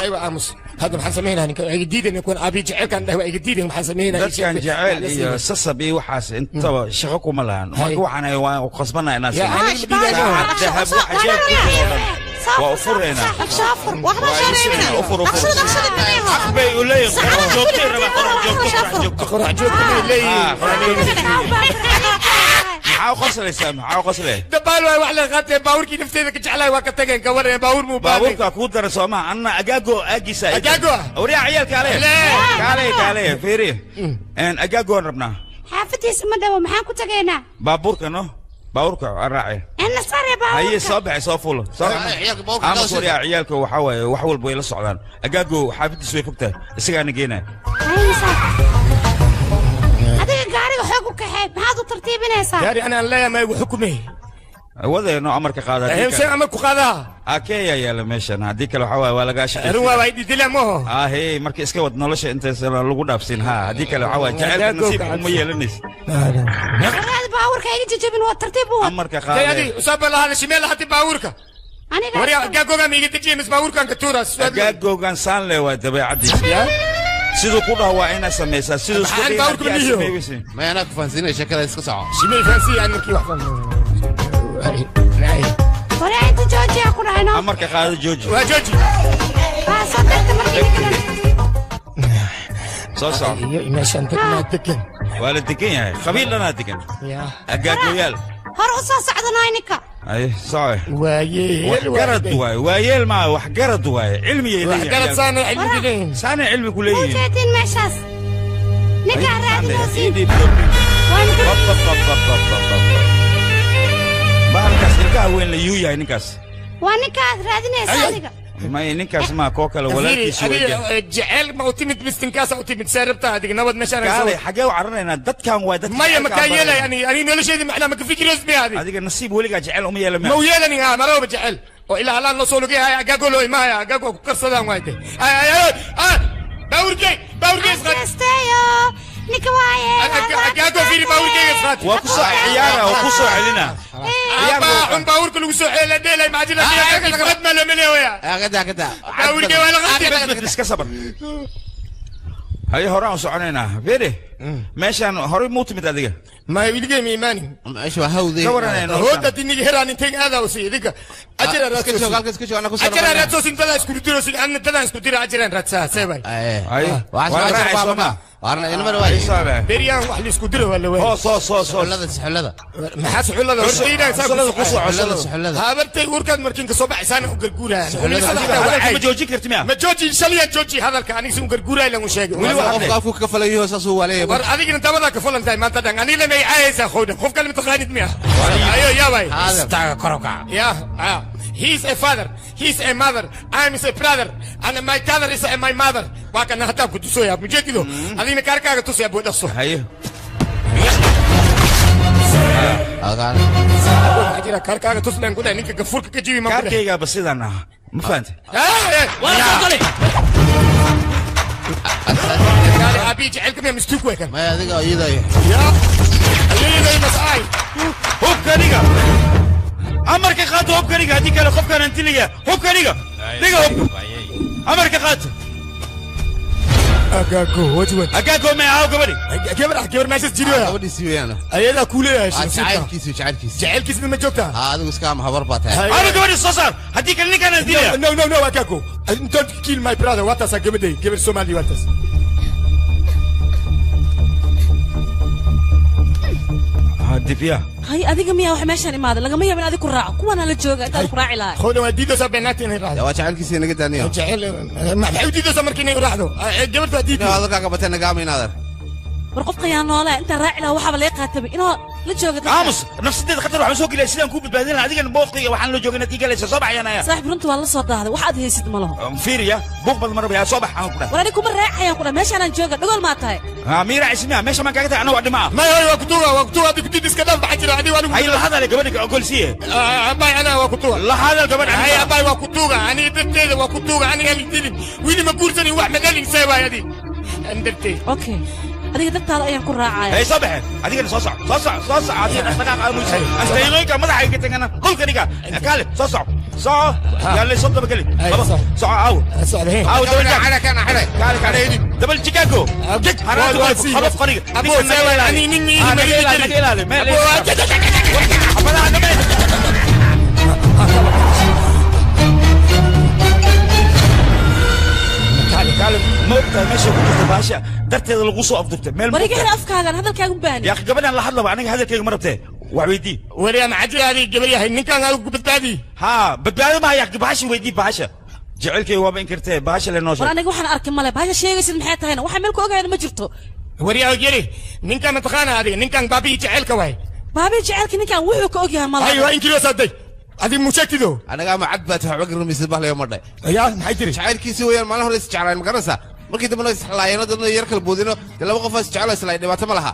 Aywa aamus hadda maxaan samaynaa ninkan waa iga diidan kuwan aabihi jaceylkan dhah waa iga diidan maxaan samaynaa dadkan jaceyl iyo sasab iyo waxaas intaba shaqo kuma lahan marka waxaan ahay waan qasbanaa inaan dahab waxa jeebka waa u furaynaa xaq bay u leeyihin qorax joogtay rabaa qorax joogto qorax joogto qorax joogto bay leeyihiin. Maxaa u qoslaysaa maxaa u qoslay? Dabaal waay wax la qaatay baabuurkii nafteeda ka jeclaay waa ka tageen ka wareen baabuur muu baaday. Baabuurka kuu daran soo maha anna agaago aagiisa. Agaago ah? Waryaa ciyaalka ale kaale kaale fiiri agaagoon rabnaa. Xaafadiisa ma dhawo maxaan ku tagaynaa? Baabuurka no baabuurka raace ina sare baabuurka haye soo baxay soo fuulo soo aamus waryaa ciyaalka waxaa waaye wax walba way la socdaan agaago xaafadiisu way fogtahay isagaana geenaya. Adiga gaariga xoog u kaxee maxaad u tartiibinaysaa? Gaari anaan leeyahay ma igu xukumay wadeeno amarka qaada. Hemse amar ku qaadaa akeeya yaala meeshan haddii kale waxaa waaye waa lagaa shaqeyn run waa ididila maho ahey marka iska wad nolosha intaysan lagu dhaafsin ha haddii kale waxaa waaye jaceylka nasiib uma yeelanaysa. Waraad baabuurka iga jajabin waa tartiib u wad amarka qaada. Adi usaba lahada shimeel hati baabuurka aniga waryaa agaagoogan ma iga dejiye mis baabuurkan ka tuuras agaagoogan saan le waa dabeecadiisa siduu ku dhaho waa inaad samaysaa siduu isku Maxaan baabuurka ma liyo? Maya anaa ku fahansiinaya sheekada iska soco. Shimeel fahansiiya aan markii wax waraa inta joojiya ku dhahayno amarka qaado jooji waa jooji waa soo degta markii idinka soo soco iyo meeshaan degmaa degan Waa la degan yahay, qabiil dhanaa degan. Agaagooyaal. Hor u soo socdanay ninka. Ay, soco. Waayeel. Wax garad waaye, waayeel maa, wax garad waaye, cilmiyay leeyihiin. Wax garad saana cilmi ku leeyihiin. Saana cilmi ku leeyihiin. Ujeedin meeshaas ninkaa raadinaysiin. Bahalkaas ilkaha weyn la yuu yahay ninkaas. Waa ninkaad raadinaysa adiga. May, ninkaas maa, koo kale walaalkiisu adiga jecel ma u timid mistinkaasa u timid seerabta adiga nabad meeshaan. Kaalay, xagee u cararaynaa? Dadkan waa dadka. Maya, makaa yeelay ani nolosheedii macnaa ma ka fikirays miya adiga? Adiga nasiib weligaa jecel uma yeelan. Ma u yeelani ha maraba jecel oo ilaa halaan loo soo lugayhaya agaagoo loo imaahaya agaagoo ku karsadaan waayte. Baawurkey, baawurkey isqaad. Asteeyo ninka waaye. Agaagoo fiiri, baawurkeyga isqaad. Waa ku soo ciyaara, waa ku soo celina. Aabaa xun baawurka lagu soo ceela dheelay macjila qad ma la meleeya. Kada kada. Baawurkey waa la qatay. Iska sabar. Haye, horaan u soconaynaa. Fiiri, meeshaan horey muu timid adiga? Ma wiligay ma imaanin. Meesha waa hawdey. Ka waranayno. Hooda diniga heraan intay aadaa usi idinka ajira Iska joog halka, iska joog, anaa ku soo ajira raadsosin dadaa isku dirosin anna dadaan isku dira ajiraan raadsaa seebay. Haye, waa raacay soo ma waarna inamar waay. Beriyaan wax la isku diro waa la waayay. Hoos hoos hoos. Suxullada, suxullada. Maxaa suxullada hortayda? Suxullada ku soo suxullada, suxullada. Habartay uurkaad markiin ka soo baxaysaan u garguurayaan. Hadalka ma joojin karti miya? Ma jooji, shaliyaan jooji hadalka aniga si u garguuraay lan u sheegay. Weli waa qofka afku ka falayo saasuu waaleeya. War adigina dabadaa ka falan tahay maanta dhan aniga may caayaysaa khowdhan qof kale mataqaanid miya? Ayo yaabay. Istaaga, kor u kaca. Yeah, he is a father, he is a mother, I'm is a brother, and my father is a my mother. Waa kana hataa ku tusooyaa mujeedido adigna kaarkaaga tusaya buu dhaqso. Haye. Waxaa jira kaarkaaga tus leen ku dhahay ninka gafuurka ka jibi ma ku dhahay. Kaarkaygaaba sidaan ah, ma fahantay? Waa soo galay. Kaali aabihi jecelka miya mistuuk way kan. Maya, adiga iyada. Ya ayaday mas'aay. Hubka dhiga, amarka qaato, hubka dhiga, haddii kale qofkaan antilaya. Hubka dhiga, dhiga hubka, amarka qaato. Agaago wajwan. Agaago may aaw gabadhi. Gabar gabar meeshaas jiriyo. Gabadhiisi weeyaan. Ayadaa kuu leeyahay. Jacaylkiisu, jacaylkiisu. Jacaylkiisna ma joogtaa? Adigu iska ama habar baa tahay. Aaw gabadhi soo saar, haddii kale ninkaan antilaya. No no no, agaago, don't kill my brother. Waa taasaa gabadhay, gabar Soomaali waa taas. Dibya. Hay, adiga miyaa wax meeshaan imaaday? Lagama yaabo in adig ku raaco kuwaana la jooga intaad ku raaci lahay. Khowdhan waa diidaysaa beenaagta inay raacdo. Waa jacaylkiisa inaga daaniyo. Jecel maxay u diidaysaa marka inay raacdo gabarta waa diidaysaa. Hadalkaaga batay nagaama inaadan. War qofka yaa noole intaan raaci lahaa waxaaba laga qaataba inoo la jooga dadka. Aamus, nafsadeeda khatar waxaan soo gelaya sidaan kuu badbaadin lahaa adigana booqiga waxaan la joogay inaad ii galaysa soo baxayaan ayaa. Saaxiib, runta waa la soo daahday, wax aad haysid ma laho. Fiiriya, buuq badan ma rabaya, soo bax aan ku dhahay. War aniga kuma raacayaan ku dhahay, meeshaanaan jooga, dhagool maa tahay? Ha miira ismiya, meesha maan kaaga tahay anaa waa dhimaa. May hay, waa kutuga, waa kutuga, adiga kudid iska dhaaf, maxaa jira adiga anigu. Hay, la hadale gabadha ogolsiiye. Abay anaa waa kutuga. La hadal gabadha. Hay abay, waa kutuga aniga darteeda, waa kutuga aniga halidilin wili ma guursanin wax madalin see waay adi an darteed. Okay, adiga dartaada ayaan ku raacaya. Hey, soo baxe adigana, soo soco, soo soco, soo soco adiga, dhaqdhaqaaq aamusa astayqooyinka madaxa iga tagana dhulka dhiga. Kaale, soo soco, soco, yaale soo daba geli laba soco. Aaw aaw, dabal jaag kaale, kaale dabal Chicago haraad qabaf qoriga. Abo see waay ani nin naga ilaali, naga ilaali meel xabadaha dhameen. Kaale, kaale, ma ogtahay meesha ku jirta baasha darteeda lagu soo afduubtay meel? War iga xir afkaagan, hadalkaagu baani. Yaa akhi, gabadhan la hadlaba, aniga hadalkayga ma rabtee, wax weydii. Wariyaa maxaa jira adiga gabar yahay ninkan adigu badbaadi? Haa, badbaado ma haya bahasha, weydii bahasha jecelkayga waaba inkirtee, bahasha le noo War sheeg. Aniga waxaan arkay male, bahasha sheegaysid maxay tahayna? Waxaan meel ku ogahayna ma jirto. Wariyaa yeri ninkan mataqaana adiga ninkan baabihii jecelka waay. Baabii jecelka ninkan wuxuu ka ogyahay malaha. Hay, waa inkiriyoosaday adiga musheegtido. Anaga ama cad baa tahay, waxba garmaysid bahlayo ma dhahay. Yaa maxay tiri? Jacaylkiisi weeyaan, maalin hore is jeclaan ma garanaysaa, markii dambena is xalaayeen, dadna yar kala boodino dee laba qof is jecelo islaay dhibaato ma laha,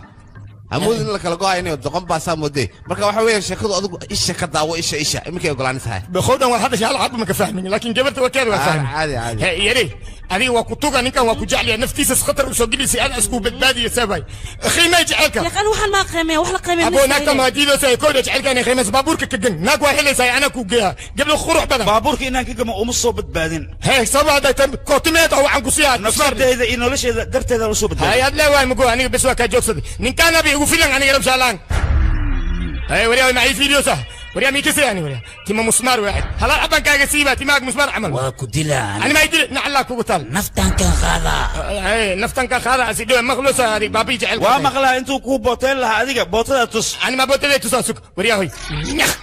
hamoodin in la kala go'aynayo doqon baa saa moodee. Marka waxa weeyaan sheekadu adigu isha ka daawo, isha isha iminkay ogolaanin tahay. Khowdhan waad hadashay hal xabba ma ka fahmin, laakiin gabarta warkeeda waa fahmin. Caadi caadi. He yeri adiga waa kutuga ninkan waa ku jecel yahay naftiisa khatar u soo gelisay aad isku badbaadiyo sabay qiimay jecelka. Yaqaan waxaan maa qiimeeya wax la qiimeeya. Abo naagta ma diidaysa kooda jecelka inay qiimayso baabuurka ka gan naag waa helaysaa anaa ku geeya gabdho qurux badan. Baabuurka inaan ka gamo uma soo badbaadin. He sabab hadday tan kootimeed oo waxaan ku siiyaa nafsadeeda iyo nolosheeda darteeda u soo badbaadin. Hay ad leewahay mugo aniga bes waa kaa joogsaday ninkaan abi igu filan aniga rabshaalaan. Hay wariyaa maxay fiiriyoosa Waryaa mii kasii ani waryaa tima musmaar waaxid halaal xabaan kaaga siibaa timaaga musmaar camal. Waa ku dilaa. Ani ma idil nacallaa kugu taal. Naftaan kan qaadaa. Naftan kan qaadaa asi dhowe maqluusa adig baabii jecel. Waa maqlaa intuu kuu booteen lahaa adiga bootada tus. Ani ma bootada tusaa sug waryaa hoy. Nyah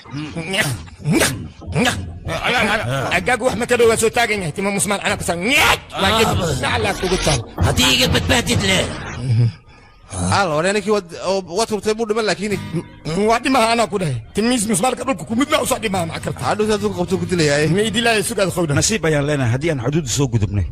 nyah nyah nyah. Agaagu wax ma ka dhow waa soo taagan yahay tima musmaar anaa kusaa nyah waa ged nacallaa kugu taal. Haddii iga badbaadid leh. Hal waryaa ninkii waad hubtay muu dhiman laakiin waa dhimaha anaa ku dhahay timiis musmaarka dhulka kumidna usoo dhimaha maca karta. Hadhow saad ku qabto ku dilayaa. Ma idilaya sugaad qowdha. Nasiib ayaan leenahay haddii aan xuduudda soo gudubnay.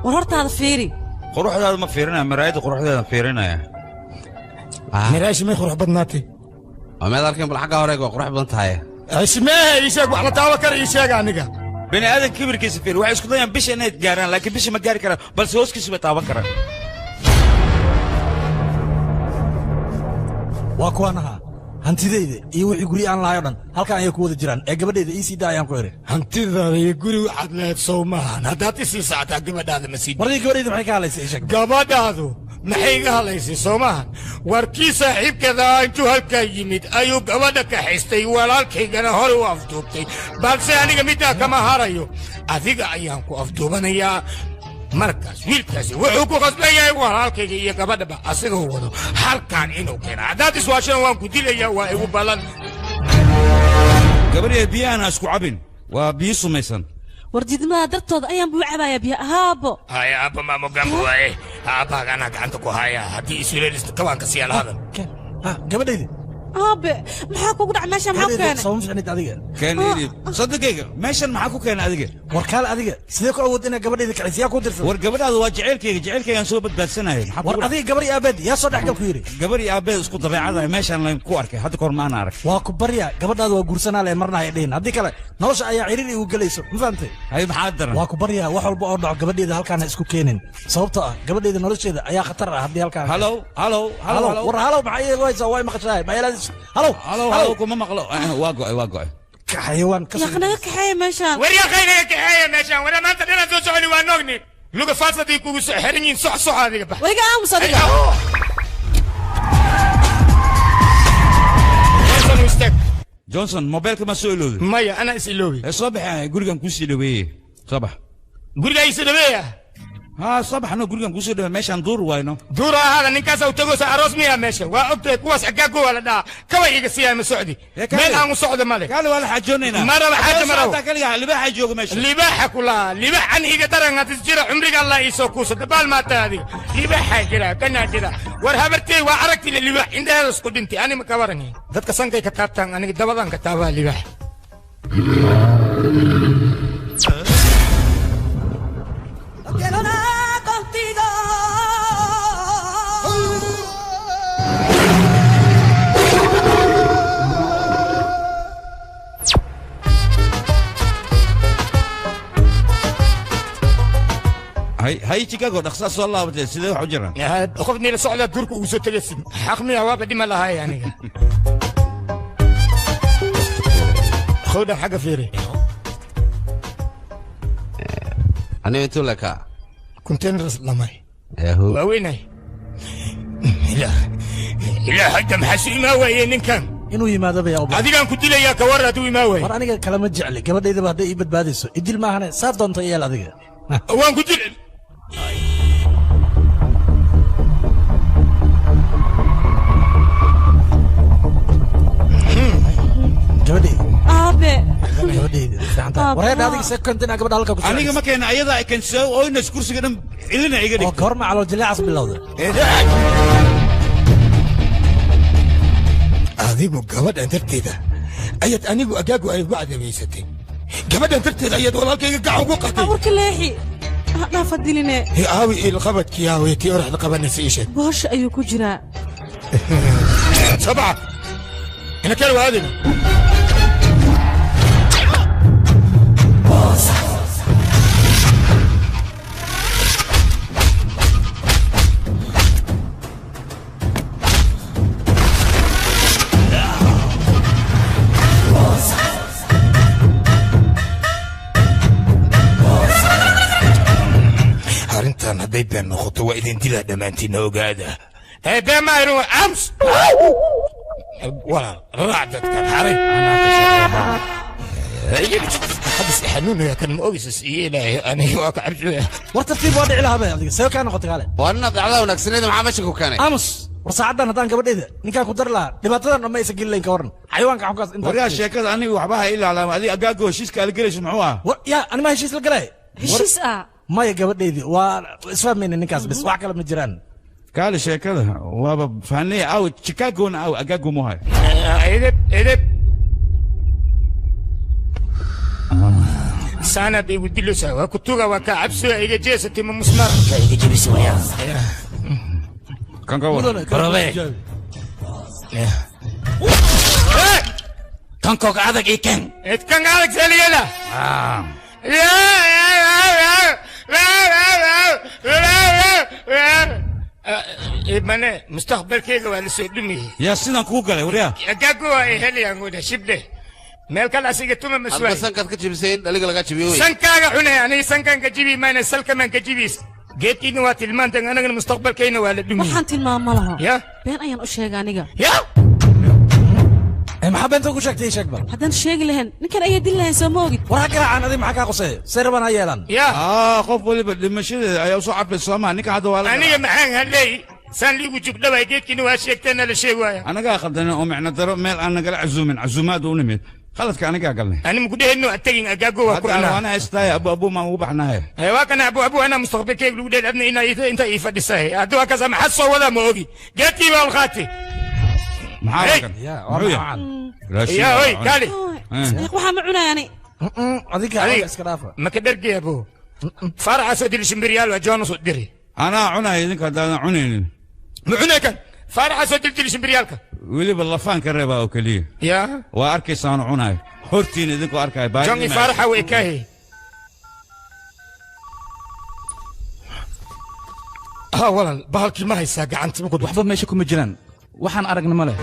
War hortaada fiiri. Quruxdaada ma fiirinaya, maraayadda quruxdeeda fiirinaya. Miraashi may qurux badnaatay. Waa meed arkeen bal xagga hore waa qurux badan tahay. Ishmeehe ii sheeg wax la taawa kara ii sheeg aniga. Bini aadan kibirkiisa fiir waxay isku dayaan bisha inay gaaraan laakiin bisha ma gaari karaan balse hooskiisa bay taaban karaan. Waa kuwaan ahaa hantidayda iyo wixii guryo aan lahay oo dhan halkan ayay ku wada jiraan ee gabadhayda ii sii daa ayaan ku iri. Hantidaada iyo guri waxaad lahayd sow maahan haddaad i sii socotaa gabadhaada ma sii. War adiga gabadhayda maxay ka hadlaysay ii sheeg. Gabadhaadu maxay iga hadlaysay soo maahan war kii saaxiibkeeda intuu halkaa yimid ayuu gabadha kaxaystay walaalkaygana hore u afduubtay balse aniga middaa kama harayo adiga ayaan ku afduubanayaa. Markaas wiilkaasi wuxuu ku qasban yahay walaalkayga iyo gabadhaba asigoo wado halkan inuu keeno haddaad iswaashana waan ku dilayaa waa igu ballan. Gabadhaya biyahan ha isku cabin waa biyo sumaysan. War diidmada dartooda ayaan buu cabayaa biyo ahaabo. Haya aabba maamo gambo waaye aabbaaga anaa gacanta ku haya haddii isuleelista kawaanka siyaala hadal. Gabadhayda aabe maxaa kugu dhac meesha maxaa ku keenay? Soo ma ficnid adiga. Keen idib sadaqayga meeshan maxaa ku keenay adiga? War kaal adiga sidee ku awood inaad gabadhayda kicisa yaa ku dirsan? War gabadhaadu waa jaceylkayga jaceylkaygaan soo badbaadsanayay. War adiga gabar iyo aabeed yaa soo dhexgal ku yidhi. Gabar iyo aabeed isku dabeecada meeshan layn ku arkay hadda kahor ma aan arag. Waa ku baryaa gabadhaadu waa guursanaa leh marna hay dhihin haddii kale nolosha ayaa ciriiri igu gelayso ma fahamtay? Hay maxaa daran? Waa ku baryaa wax walba oo dhaco gabadhayda halkaan ha isku keenin sababtoo ah gabadhayda nolosheeda ayaa khatar ah haddii halkaan. Halow halow halow war halow maxaa iigu haysaa waa i maqashahay ma ilaadis. Halow halow halow kuma maqlo waa go'ay waa go'ay. Xayawaan ka Yaa naga kaxeeya meeshaan. War yaa naga kaxeeya meeshaan war maanta dhanaan soo soconi waa noogni luga faasadii kugu soo xiran yihiin sox sox adiga bax. Wariga aamus adiga. Johnson istaag. Johnson mobilka ma soo ilowday? Maya ana is iloway. Ee soo bax gurigan kuu sii dhaweeyey soo bax. Guriga ii sii dhaweeya? ها صباح أنا gurigan kuu soo dhaweey meeshaan duur wayno. Duur ahaada ninkaas u tago aroos miya meesha waa ogtahay kuwaas xaggaa waa la dhahaa kawa iga siiyaa ma socdi meel aan u socdo male. Kaale waa la xaajoonaynaa. Ma raba xaajo ma rabo. Kaliya libaaxa jooga meesha. Libaaxa kulaha libaax an iga daran had is jira cumriga Allah ii soo kuuso dabaal maata adiga libaaxa jira kanaa jira war habartay waa aragti libaax indhaheeda isku dhintay ani ma ka waran dadka sankay ka taabtaan aniga dabadan ka taabaa libaax. No quiero nada contigo. هاي هاي شيكاغو dhaqsaa soo laabatay sidee wax u jiraan? Qofni la socda duurka ugu soo tagaysid xaq miya waaba dhima lahay aniga. Khowda xagga fiiri. Aniga intuu laka containers lamay. Yahu. Waa weynay. Ilaa hadda maxaa soo imaa waayey ninkan? Inuu yimaado bay u Adigaan ku dilayaa ka war hadduu imaa waayey. War aniga kalama jecli gabadhaydaba hadday ii badbaadayso idil maahane saa doonto yeel adiga. Waan ku dil. Gabadhayda. Aabe. Gabadhayda fiican tahay. Wareer adiga second inaa gabadha halka ku soo. Aniga ma keena ayada ay kensoo oo inaas kursiga dhan ilina iga dhigto. Oo goorma calool jileecas bilowday. Adigu gabadhan darteeda ayaad anigu agaagu ay ugu cadabaysatay. Gabadhan darteeda ayaad walaalkayga gacan ugu qatay. Warka leexi. Dhaaf diline. Hee aawi il qabadkii aawi tii oraxda qabanaysa ii sheeg. Boosha ayuu ku jiraa. Sabca. Ina kala waadina. Hadday been noqoto waa idin dilaa dhammaantiinna ogaada. Ee been ma aynu ams. Walaal raac dadkan haray. Hadda si xanuunaya kan ma ogeysa siiye ilaahay aniga waa ka cabsooya. War tartiib waa dhici lahaa bay adiga see kaa noqotay kaale. Waa inaad dhacdaa wanaagsaneeda maxaa meesha ku keenay? Aamus war saacadan haddaan gabadhayda ninkaan ku dari lahaa dhibaatadan dhan ma aysan gelin lahayn ka waran xayawaanka xunkaas intaas. Waryaa sheekada aniga waxba ha ilaalaama adiga agaago heshiiska ala gelayso muxuu ah? War yaa anima heshiis la galay? Heshiis ah? Maya gabadhaydii waa isfahmayna ninkaas bes wax kale ma jiraan. Kaali sheekada waaba fahnay aw Chicagona aw agaago muhay. Edeb edeb. Sana bay dilaysaa waa ku tuga waa ka cabsooya iga jeesatay ma musmaar. Iga jebisay waryaa. Kan ka war. Barabe. Kan kooga adag ii keen. Kan adag saliyada. Mane mustaqbalkayga waa la soo dhumiyey. Yaa sidan kuu galay waryaa. Agaagu waa ay helayaan wada shibdhe. Meel kale asiga tuma ma Hadba sankaad ka jebisay in dhaliga laga jebiyo wey. Sankaaga cunay aniga sankaan ka jibi mayna salkamaan ka jibis. Geedkiina waa tilmaantan anagana mustaqbalkayna waa la dhumiyey. Waxaan tilmaamo laho. Ya? Been ayaan u sheegay aniga. Ya? Maxaa beenta ku sheegtay sheeg bal? Haddaan sheegi lahayn ninkan ayaa dili lahayn soo ma ogid. War ha garaacaan adiga maxaa kaa quseeya? Say rabaan ha yeelaan. Ya? Qof waliba dhimashadeeda ayaa usoo cabay soomaa ninka hadda waa la Aniga maxaan hadlay? Saan liigu jugdhaway geedkiina waa sheegtayna la sheegi waaya. Anagaa khaldanay oo micno daro meel aan nagala casuumin casuumaad u nimid. Khaladka anigaa galnay. Ani maku dhehayno atagin agaago waa ku cunaa. Waana haystaay abu abu maan ugu baxnahay. Waa kana abu abu ana mustaqbalkayga lagu dheelay adna inaa inta ii fadhisahay. Hadda waa kaas maxaa soo wadaa ma ogi. Geedkii baa alqaati. Maxaa kan? Ya hoy kaali. Waxaa ma cunaya ani. Adiga iska dhaafa. Ma ka dhergay abu. Faraca soo diri shimbiryaal waa joona soo diri. Anaa cunaya idinka haddaadan cunaynin. Ma cunay kan? Faraca soo diri shimbiryaalka. Weliba lafaan ka reebaa oo keliya. Ya? Waa arkaysaan cunayo. Hortiina idinkoo arkaya baa. Jongi faraxa way kaahi. Ha walaal bahalkii ma haysaa gacanta ma ku waxba meesha kuma jiraan. Waxaan aragna ma leh.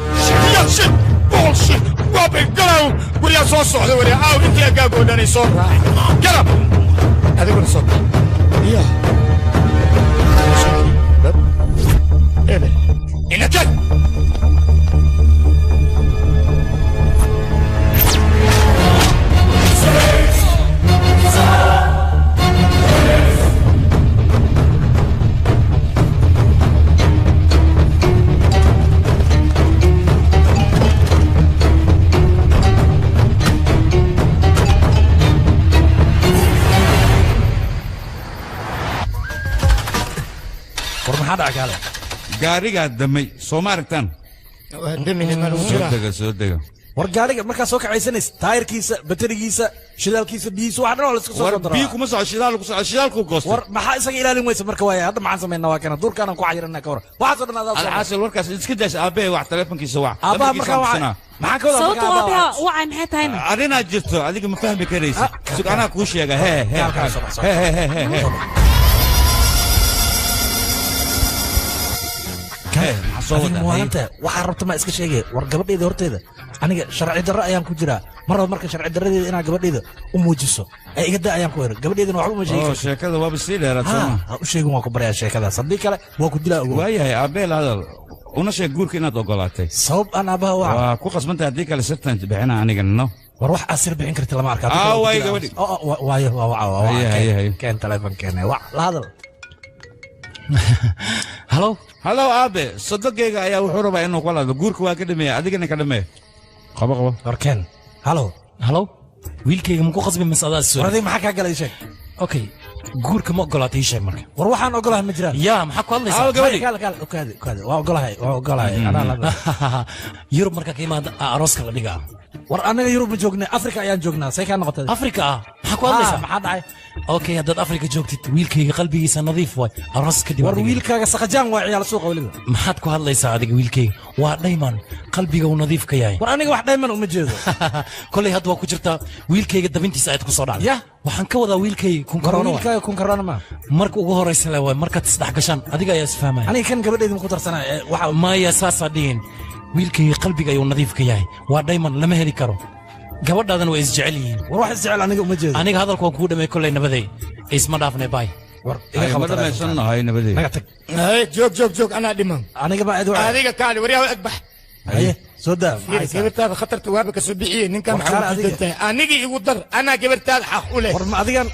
Shit, bullshit. Waa bay galaw. Guriga soo socda wariya aaw intii agaago dhan ay soo raacay. Galab. Adiguna soo bax. Ya. Ebe. Inakad. War maxaa dhacay kaale? Gaarigaa damay soo ma aragtaan? Soo dega soo dega. War gaariga markaa soo kacaysanaysa taayirkiisa baterigiisa shidaalkiisa biyihiisa wax dhan oo la iska soo War kontaroolaa. biyo kuma soco shidaal ku soco shidaalku goostay. War maxaa isaga ilaalin weysa marka waaya hadda maxaan samaynaa waa kana duurkaanaan ku cayiranaa ka war waxaasoo dhan adaa soo Alxaasil warkaas iska daas aabbahay wax taleefankiisa wac. Aabbaha markaa wac. Maxaa ka wadaa markaa Sababta aabbaha aabbaha wacay maxay tahayna? Arrinaa jirto adiga ma fahmi karaysid. Sug anaa kuu sheega hee hee hee hee hee hee. Adiga muwaalanta waxaa rabta ma iska sheegay war gabadhayda horteeda aniga sharci darro ayaan ku jiraa mar raba marka sharci darradeeda inaad gabadhayda u muujiso ee iga daa ayaan ku hero gabadhaydana waxba uma sheegi Oo karto. sheekada waaba sii dheeraad Ha, soo ma. ha u sheegin waan ku baryaa sheekadaas haddii kale waa ku dilaa ogow. Waayahay aabbee la hadal una sheeg guurka inaad ogolaatay. Sabab aan aabbaha waca. Waa ku qasbantahay haddii kale sirtan bixina aniga no. War wax aad sir bixin karta lama arka. Ah, waay gabadhi. Waayo waa waca waa waca. Haye, haye, haye. Keen taleefankeena wac la hadal. Halo. Halo aabe sodogeyga ayaa wuxuu rabaa inuu kula hadlo guurka waa ka dhameeya adigana ka dhameeya. Qabo qabo. War keen. Halo. Halo. Wiilkayga ma ku qasbi mise adaa soo? War adiga maxaa kaa galay sheeg? Okay. Guurka ma ogolaatay ii sheeg marka. War waxaan ogolahay ma jiraan. Yaa maxaa ku hadlaysaa? Aaw gabadhi. Kaal kaal ukaadi ukaadi waa ogolahay waa ogolahay anaa la hadlay. Yurub markaa ka imaada arooska la dhigaa. War anaga Yurub ma joognay Afrika ayaan joognaa say kaa noqotay. Afrika ah maxaa ku hadlaysaa? Maxaa dhacay? Okay haddaad Afrika joogtid wiilkayga qalbigiisa nadiif waay aroos kadib. War wiilkaaga saqajaan waa ciyaal suuqa weliba. Maxaad ku hadlaysaa adiga wiilkayga? Waa dhayman qalbiga uu nadiif ka yahay. War aniga wax dhayman uma jeedo. Kolay hadda waa ku jirtaa wiilkayga dabintiisa ayaad ku soo dhacday. Yah. Waxaan ka wadaa wiilkayga kun War karoona waay. wiilkaaga kun karoona ma. Marka ugu horeysa le waay markaad isdhex gashaan adiga ayaa isfahmaya. Aniga kan gabadhayda ma ku darsanaya waxa maya saasaa dhihin wiilkayga qalbiga ayuu nadiif ka yahay waa dhayman lama heli karo gabadhaadan way isjecel yihiin war wax isjecel aniga uma jeedo aniga hadalka waan kuu dhamay kolley nabaday isma dhaafnay baay War iga ma qabo dhamaysannahay nabadey. Naga tag. Hey, joog joog joog, anaa dhiman. Aniga baa cid wacay. Adiga kaali, waryaha agbax. Haye, soo daa. Fiiri, gabartaada khatarta waaba ka soo bixiyey ninkan. War kaale maxaa u adiga. diidan tahay? Anigii igu dar, anaa gabartaada xaq u leh. War ma adigan,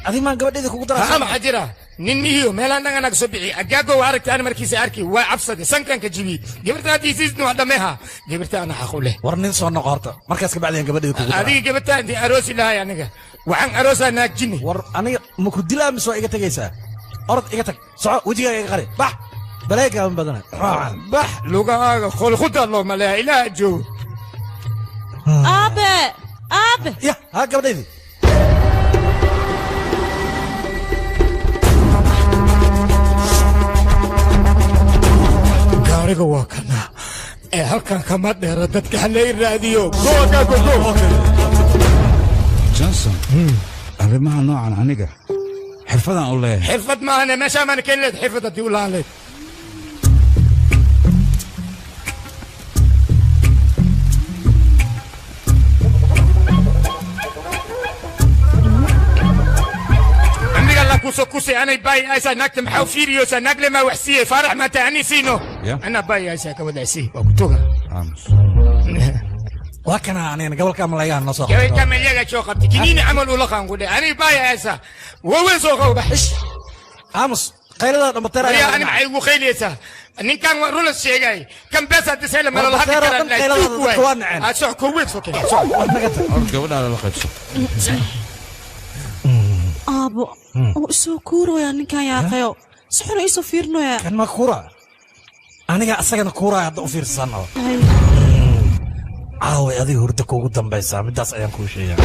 adig maan gabadheeda kugu daraa? Haa, maxaa jira? Nin iyo meelaan dhan anaa ka soo bixiyey. Agaago waa aragtay, ani markiisa arki waa cabsaday, sankan ka jibiyey. Gabarta haddii siisna waa dhameeha. Gabarta anaa xaq u leh. War nin soo noqo horta, markaas kabacdi aan gabadheeda kugu daraa. Adiga gabarta intii aroosi lahay, aniga waxaan aroosaa naag jinni. War aniga ma ku dilaa mise waa iga tegaysaa? Orod, iga tag, soco, wejigaaga iga qari, bax, balaayo gaaban badana. Bax, lugahaaga qolquda loo maleeya, ilaah joogo. Aabe, aabe. Ya ha, gabadhaydii. Gaariga waa kana ee halkan kama dheera, dadka halay raadiyo. Go go go go. Johnson, arrimaha noocan aniga xirfadaan u leeyahay. Xirfad maahane, meeshaa maana keeni leed xirfad haddii u lahaan leed. Cimriga allah kusoo kusay, anay baay aysaa naagta maxaa u fiiriyoosaa? Naagle maa wax siiyey faarax maanta ani siino. Ya. Anaa baay aysaa ka wada sii, waa ku toga. Aamus. Waa kana anigana gobolka malaygaha noo soo. Gabayka malyaga soo qabtay kiniini camal ula qaanqudhe, ani baay aysaa waweyn soo qabo, bax. Aamus, qaylada dhambateer. Waryaa, ani maxay ugu qayliyeysaa? Ninkan waa rulas sheegay kan bees haddi sele mala la hadli War karaa. dhan qaylada dadka waa naceen. Aad soc koweyd soo keen, soc. Hor gabadhaada la qaybso. Aabo, oo isoo kuuraya ninkan yaaqayo, si xun iisoo fiirinaya. Kan ma kuura, aniga asagana kuuraya hadda u fiirsano. Caaway adiga hurdo kuugu dambaysaa, midaas ayaan kuu sheegaa.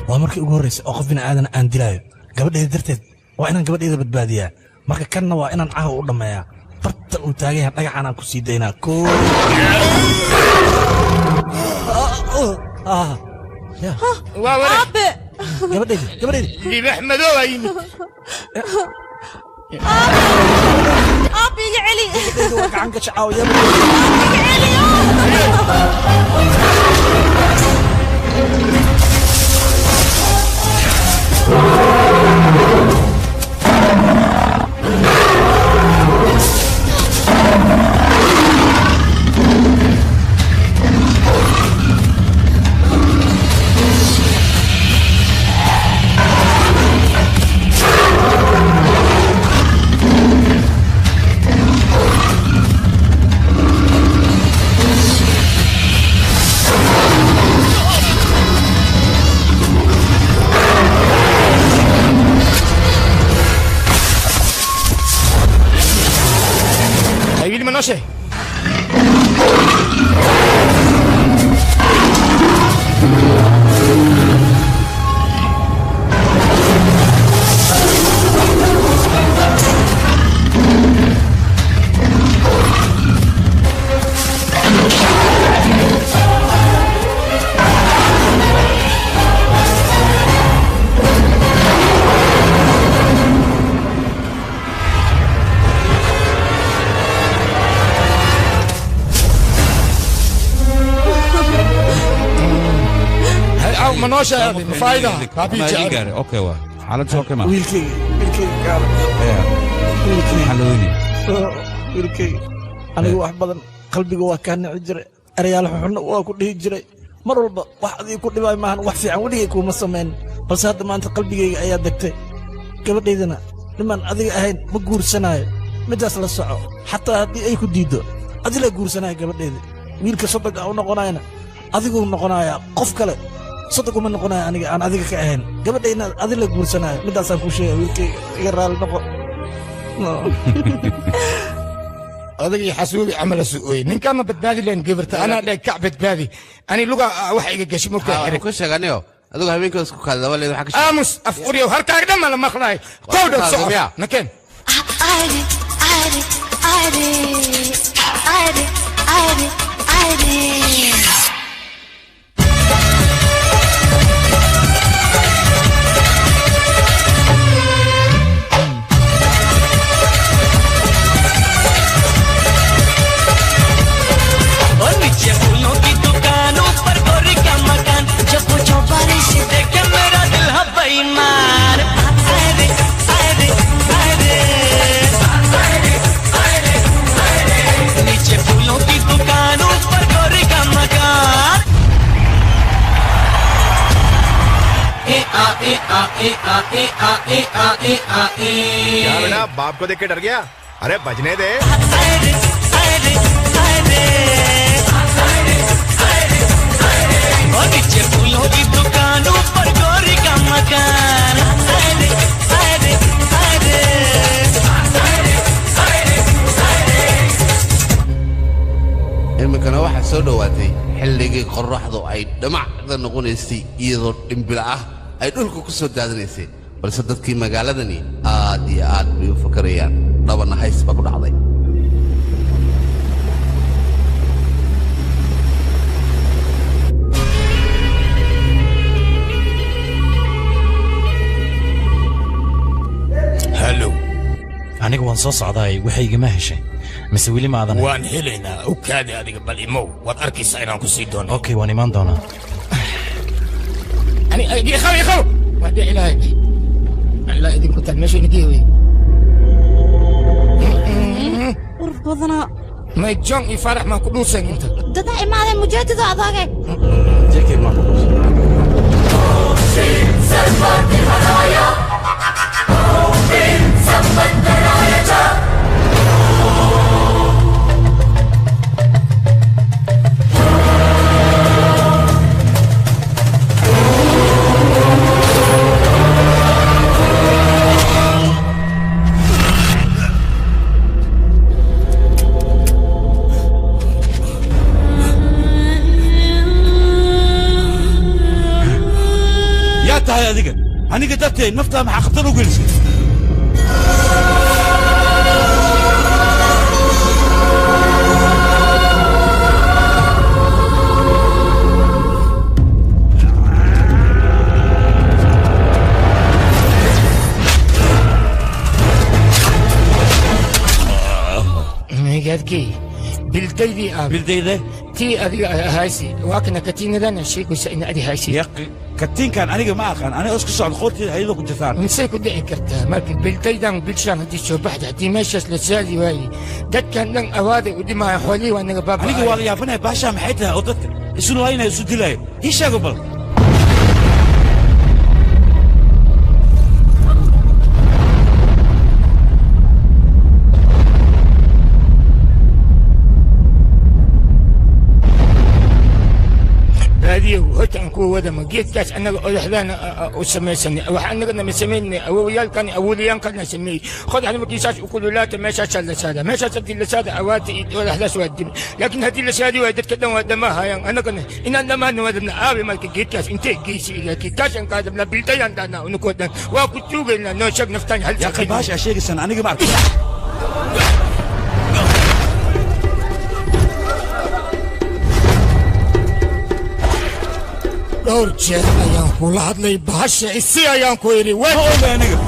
Waa markii ugu horreysay oo qof bini aadan aan dilaayo gabadheeda darteed. Waa inaan gabadheeda badbaadiyaa, marka kanna waa inaan caawa u dhammeeyaa. Bartan uu taagan yahay dhagaxaan aan ku sii daynaa. Koo. Waa ware. Aabe. Gabadheydi, gabadheydi. Libax madow aa yimid. Aabe, iga celi. Waa gacan ka jacaawiya. Iga celi. Hay wiil, ma noo sheeg. Hay aw, ma noo sheeg ma faayda baabii Ma idin jecel. gaaray? Okay, waa xaalad soo kama. Wiilkayga, wiilkayga gaala. Maxaa loo weynaya? Wiilkayga, aniga wax badan qalbiga waa kaa nici jiray. Erayaal xunxunna waa ku dhihi jiray. Mar walba wax adiga ku dhibaay maahan, wax fiican weligay kuuma samayn. Balse hadda maanta qalbigayga ayaa degtay. Gabadhaydana nimaan adiga ahayn ma guursanaayo. Midaas la soco, xataa haddii ay ku diiddo adila guursanaayo gabadhayda. Wiilka soddonka u noqonayana adiguu noqonayaa, qof kale soddon uma noqonayo aniga aan adiga ka ahayn. Gabadhayna adila guursanaayo, midaasaan kuu sheegaya wiilkayga, iga raalli noqo. Odagii xasuubi camal su'ooyey, ninkaa ma badbaadi lahayn gabarta, anaa dhahay kac badbaadi, ani luga waxa iga gashay markaa xiray ku sheeganiyo adigu habeenkii isku kaadaba leed waxa ka aamus af uriyow harkaaga dhan ma la maqlaay kowdha soco nakeen. अरे अरे अरे अरे अरे अरे। और नीचे फूलों की दुकान, ऊपर गोरी का मकान, जब वो चौपारी से देखे मेरा दिल है बेईमान। अरे अरे अरे अरे, नीचे फूलों की दुकान, ऊपर गोरी का मकान। ए आ ए आ ए आ ए आ ए आ ए आ ए। क्या बेटा, बाप को देख के डर गया? अरे बजने दे। अरे अरे अरे और नीचे फूलों की दुकान, ऊपर गोरी का मकान। अरे अरे अरे। Iminkana waxaa soo dhowaatay xilligii qorraxdu ay dhamacda noqonaysay, iyadoo dhimbila ah ay dhulka ku soo daadinaysay. Balse dadkii magaaladani aad iyo aad bay u fakarayaan, dhabanna hays baa ku dhacday. Hallo. Aniga waan soo socdaay, waxaygama heshay mise weli ma aadan? Waan helaynaa, u kaadi adiga, bal imow, waad arkaysaa inaan ku sii doono. Okay, waan imaan doonaa. Ani iqaw iqaw waa dhici lahay ilaa idinku taal meesha inagii wey. War badanaa. May John iyo Faarax maan ku dhuusan inta dadaa imaadeen mujaadido adage. Yaa tahay adiga? Aniga darteed naftaa maxaa khatar u gelisay? Migaadkii bildaydii ah bildayde tii adiga haysi waa kana katiinadana sheegaysa in adi haysi. Katiinkan aniga ma aqaan, aniga isku socod qoorteeda ayadoo ku jirtaan. Misay ku dhici kartaa marka bildaydan bilshaan haddii soo baxda, haddii meeshaas la saadi waaye dadkan dhan awaaday u dhimaya, xoolihii waa naga baaba'aya. Aniga waa la yaabanaya, baashaa maxay tahay oo dadka isu laynaya isu dilaayo? Ii sheego bal. Baadiyow horta aan kuwa wadama geedkaas annaga odaxdaana u samaysanay, wax annagana ma samaynay, awowyaalkan awoodayaankalna sameeyey. Qodaxda markii saas u kululaata meeshaasaa la saada, meeshaas haddii la saada awaata iyo odaxdaas waa dimi, laakiin haddii la saadi waayo dadka dhan waa dhammaahayaan, annagana inaan dhammaana waa dabna aabi. Marka geedkaas intee geysi geedkaasaan kaa dabnaa bildayaan dhahnaa unukoo dhan waa ku tuugaynaa, noo sheeg naftaan hal. Yaa akhi, baasha sheegaysan aniga ma arko. Dhowr jeer ayaan kula hadlay, bahasha isi ayaan ku idhi. Aniga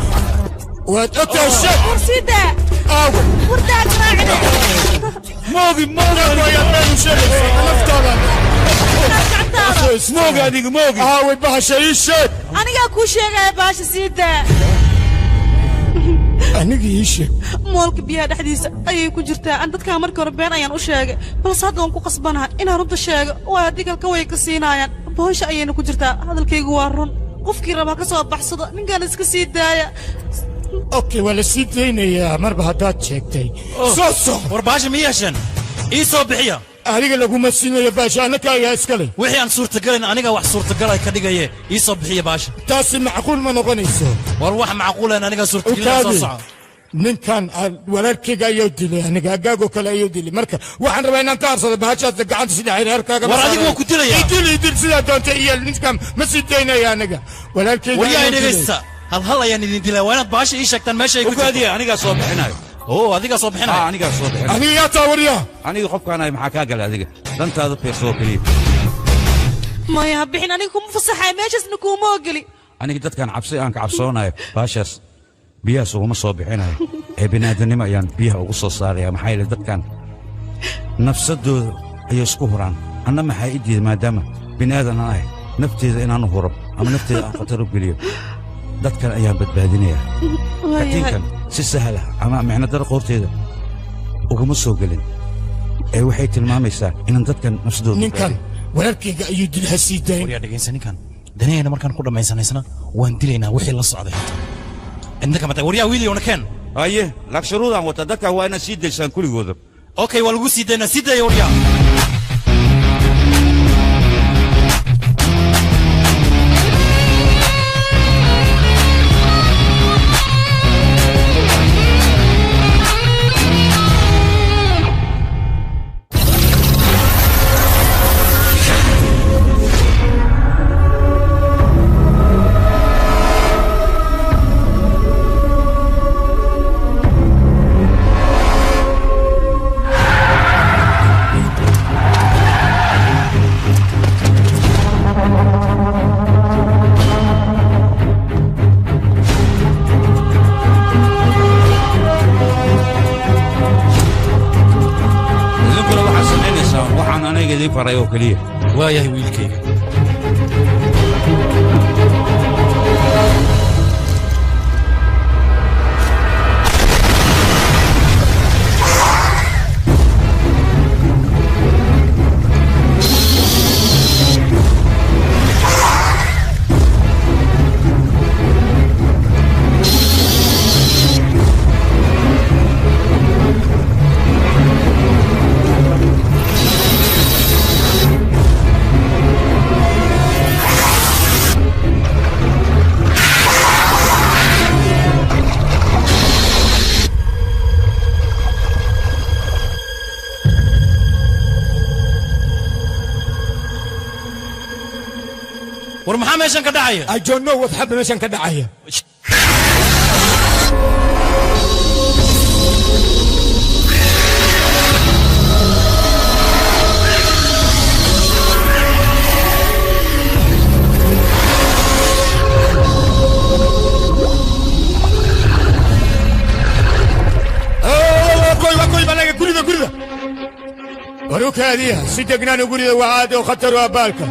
waad ogtahay sheeg. Warsida. Aawo wardaa garaacine. Moogi moogi. Moogi adiga moogi. Aaway bahasha ii sheeg. Anigaa kuu sheegaya, bahasha sii daa. Aniga ii sheeg. Moolka biyaha dhexdiisa ayay ku jirtaa. Aan dadkaa markii hore been ayaan u sheegay, balse hadda waan ku qasbanahay inaan runta sheego. Waa haddii kalka way ka siinaayaan. Bohosha ayayna ku jirtaa. Hadalkaygu waa run. Qofkii rabaa ka soo baxsado, ninkaan iska sii daaya. Okay, waa la sii daynayaa marba haddaad sheegtay. Soo soco. War baasha ma yeesheen? Ii soo bixiya. Adiga laguma siinayo baasha, annaka ayaa iskale. Wixii aan suurtagelin aniga wax suurtagal ay ka dhigaye. Ii soo bixiya baasha. Taasi macquul ma noqonayso. War wax macquuleen aniga suurtagelin, soo Ukaadi. soco. Ninkan walaalkayga ayuu dilay, aniga agaagoo kale ayuu dilay. Marka waxaan rabaa inaan ka harsado bahashaas gacanta sida xeerkaaga. War adiga waa ku dilayaa. Idil, idil, sidaa doonta iyo ninkan ma sii daynaya aniga. Walaalkayga Waryaa, ayuu dilay. dhegaysta, hal hal ayaan idin dilaa. Waa inaad baasha ii sheegtaan meesha ay ku jirto. Ukaadiya, anigaa soo bixinayo. Oo, adigaa soo bixinayo? Ah, anigaa soo bixinayo. Aniga yaa taa, waryaa? Aniga qofkaan ahay maxaa kaa galay? Adiga dantaada fiirso oo keliya. Maya, ha bixin. Aniga kuma fasaxaya, meeshaasna kuuma ogeli. Aniga dadkan cabsi aan ka cabsoonayo baashaas biyahaas uguma soo bixinayo ee bini'aadanimo ayaan biyaha ugu soo saaraya. Maxaa yeelay dadkan nafsadooda ayay isku huraan. Anna maxaa i diiday, maadaama bini'aadan aan ahay, nafteeda inaan u huro ama nafteeda aan khatar u geliyo? Dadkan ayaan badbaadinayaa. Katiinkan si sahla ama micno daro qoorteeda uguma soo gelin ee waxay tilmaamaysaa inaan dadkan nafsadooda Ninkan walaalkayga ayuu dilay, ha sii dayn. Waryaa, dhegaysa, ninkan danahayna markaan ku dhammaysanaysna waan dilaynaa wixii la socday xitaa. Cidna kama tag. Waryaa, wiiliyowna keen. Haye, laak shuruudaan wataa. Dadkan waa inaad sii daysaan kuligooda. Okay, waa lagu sii daynaa. Sii daaya, waryaa. Idinkuna waxaad samaynaysaa waxaan aniga idiin faray oo keliya. Waayahay, wiilkayga. War maxaa meeshan ka dhacaya? I don't know what happened. Meeshan ka dhacaya. Koy waa koy balaga gurida gurida. Warukaadiya, si degnaan u gurida, waa aad oo khatar waa baalka.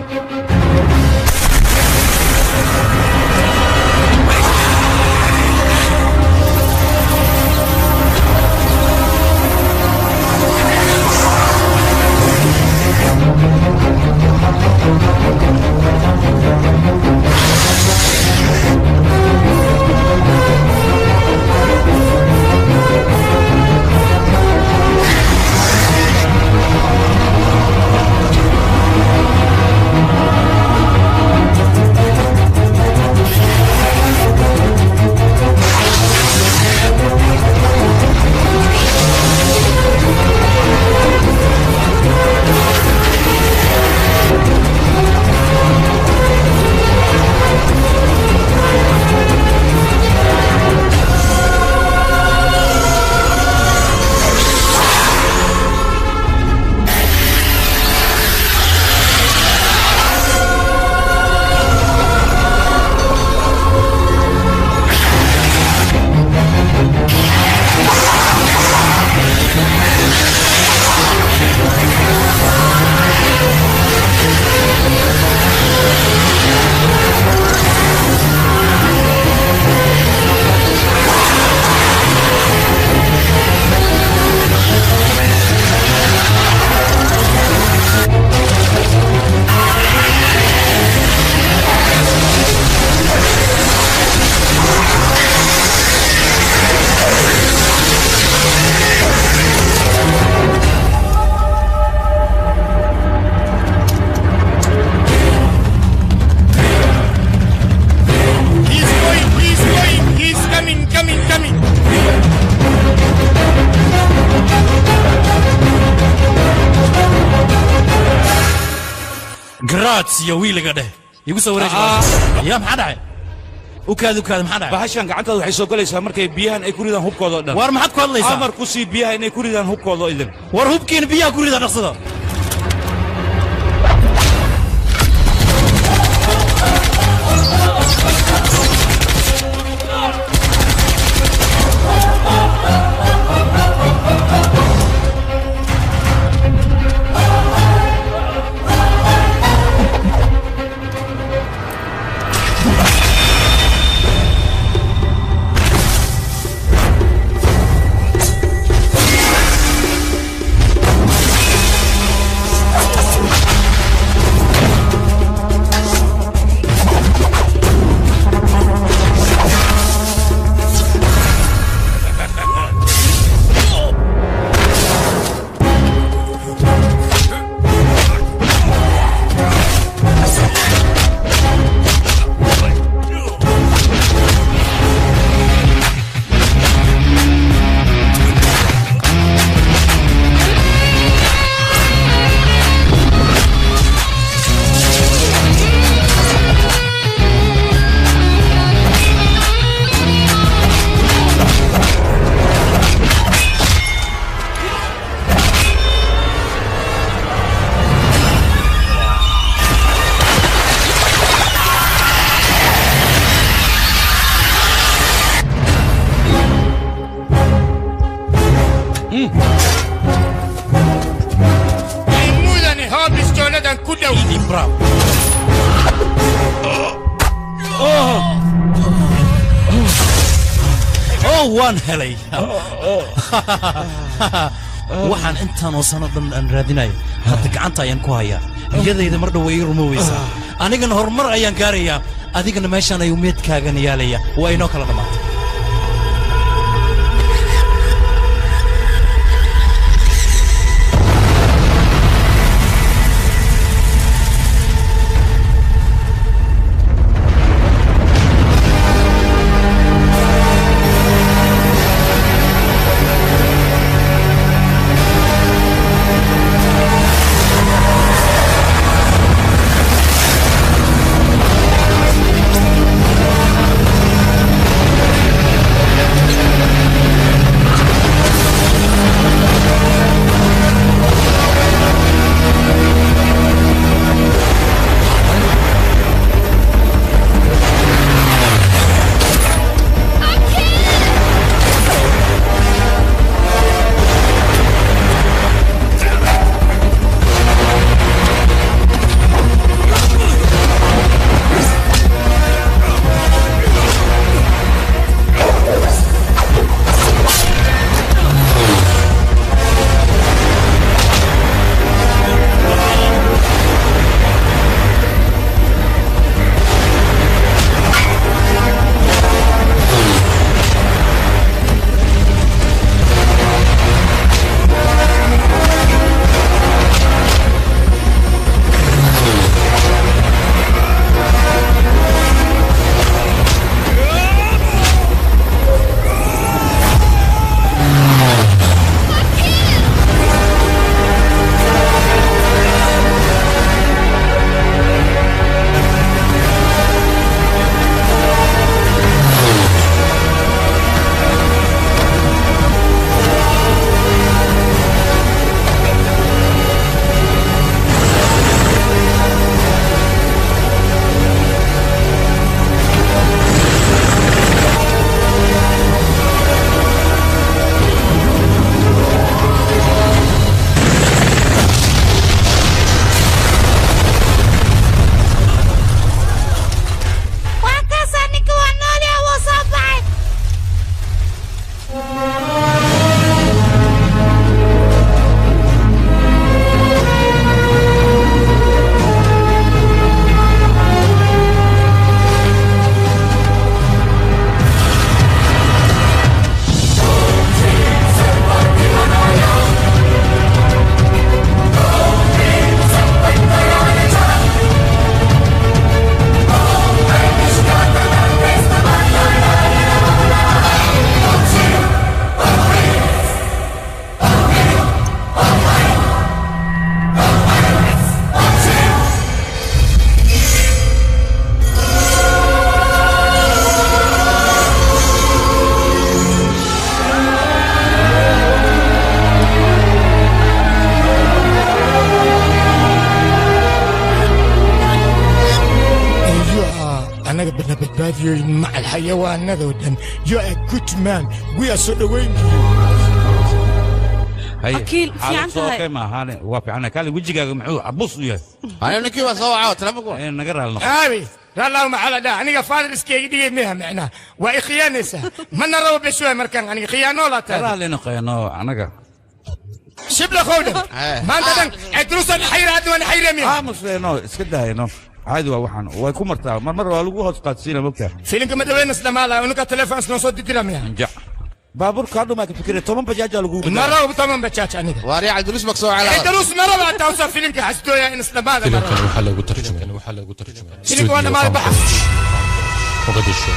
Grazie wiiliga dheh. Igu soo wareeji. Yaa maxaa dhacay? U kaadi, u kaadi, maxaa dhacay? Bahashan gacantaada waxay soo galaysaa markay biyahan ay ku ridaan hubkooda oo dhan. War maxaad ku hadlaysaa? Amar ku sii biyaha inay ku ridaan hubkooda oo idin. War hubkiina biyaha ku rida, dhaqsada. Mudane hoo bistooladan ku dhow. Oh, waan helay. Waxaan intaan oo sano dhan aan raadinayo hadda gacanta ayaan ku hayaa. Riyadayda mar dhow way ii rumoweysaa, anigana horumar ayaan gaarayaa, adigana meeshaan ayuu meedkaagan yaalaya. Waa inoo kala dhammaatay. Weligay macal xayawaanadoo dhan. You are a good man. We are soo dhaweyn. Akiil, fiican tahay. Waa fiican kaali, wejigaaga muxuu cabus u yahay? Aniga ninkii baa soo wacaa telefoonka. Naga raali noqo. Aabi rallahu maxaa la dhaha, aniga father iskayga dhigay miha, micnaha waa i khiyaanaysaa, mana rabo beshuwa markaan aniga khiyaanoo laa tahay. Raali noqono anaga. Shibla qowdhan maanta dhan cidruusan xayra, hadda waan xayra miya? Aamusleeno, iska daayno, caadi waa, waxaan way ku martaa mar mar, waa lagu hoos qaadsiina, mogtaa. Filinka madaweynas dhamaala, unuka telefoon isnoo soo didira miya? Jac baabuurka hadhu maa ka fikira, 10 bajaajaa lagu. Ma rabo 10 bajaaj aniga. Waarya Cabdiruus mak soo cala. Cidruus ma rabo tawsa filinka xasdooya in isdhamaada ma filimkan rabo. waxaa lagu tarjumay Filimka waa dhamaada, baxa. Mogadishu.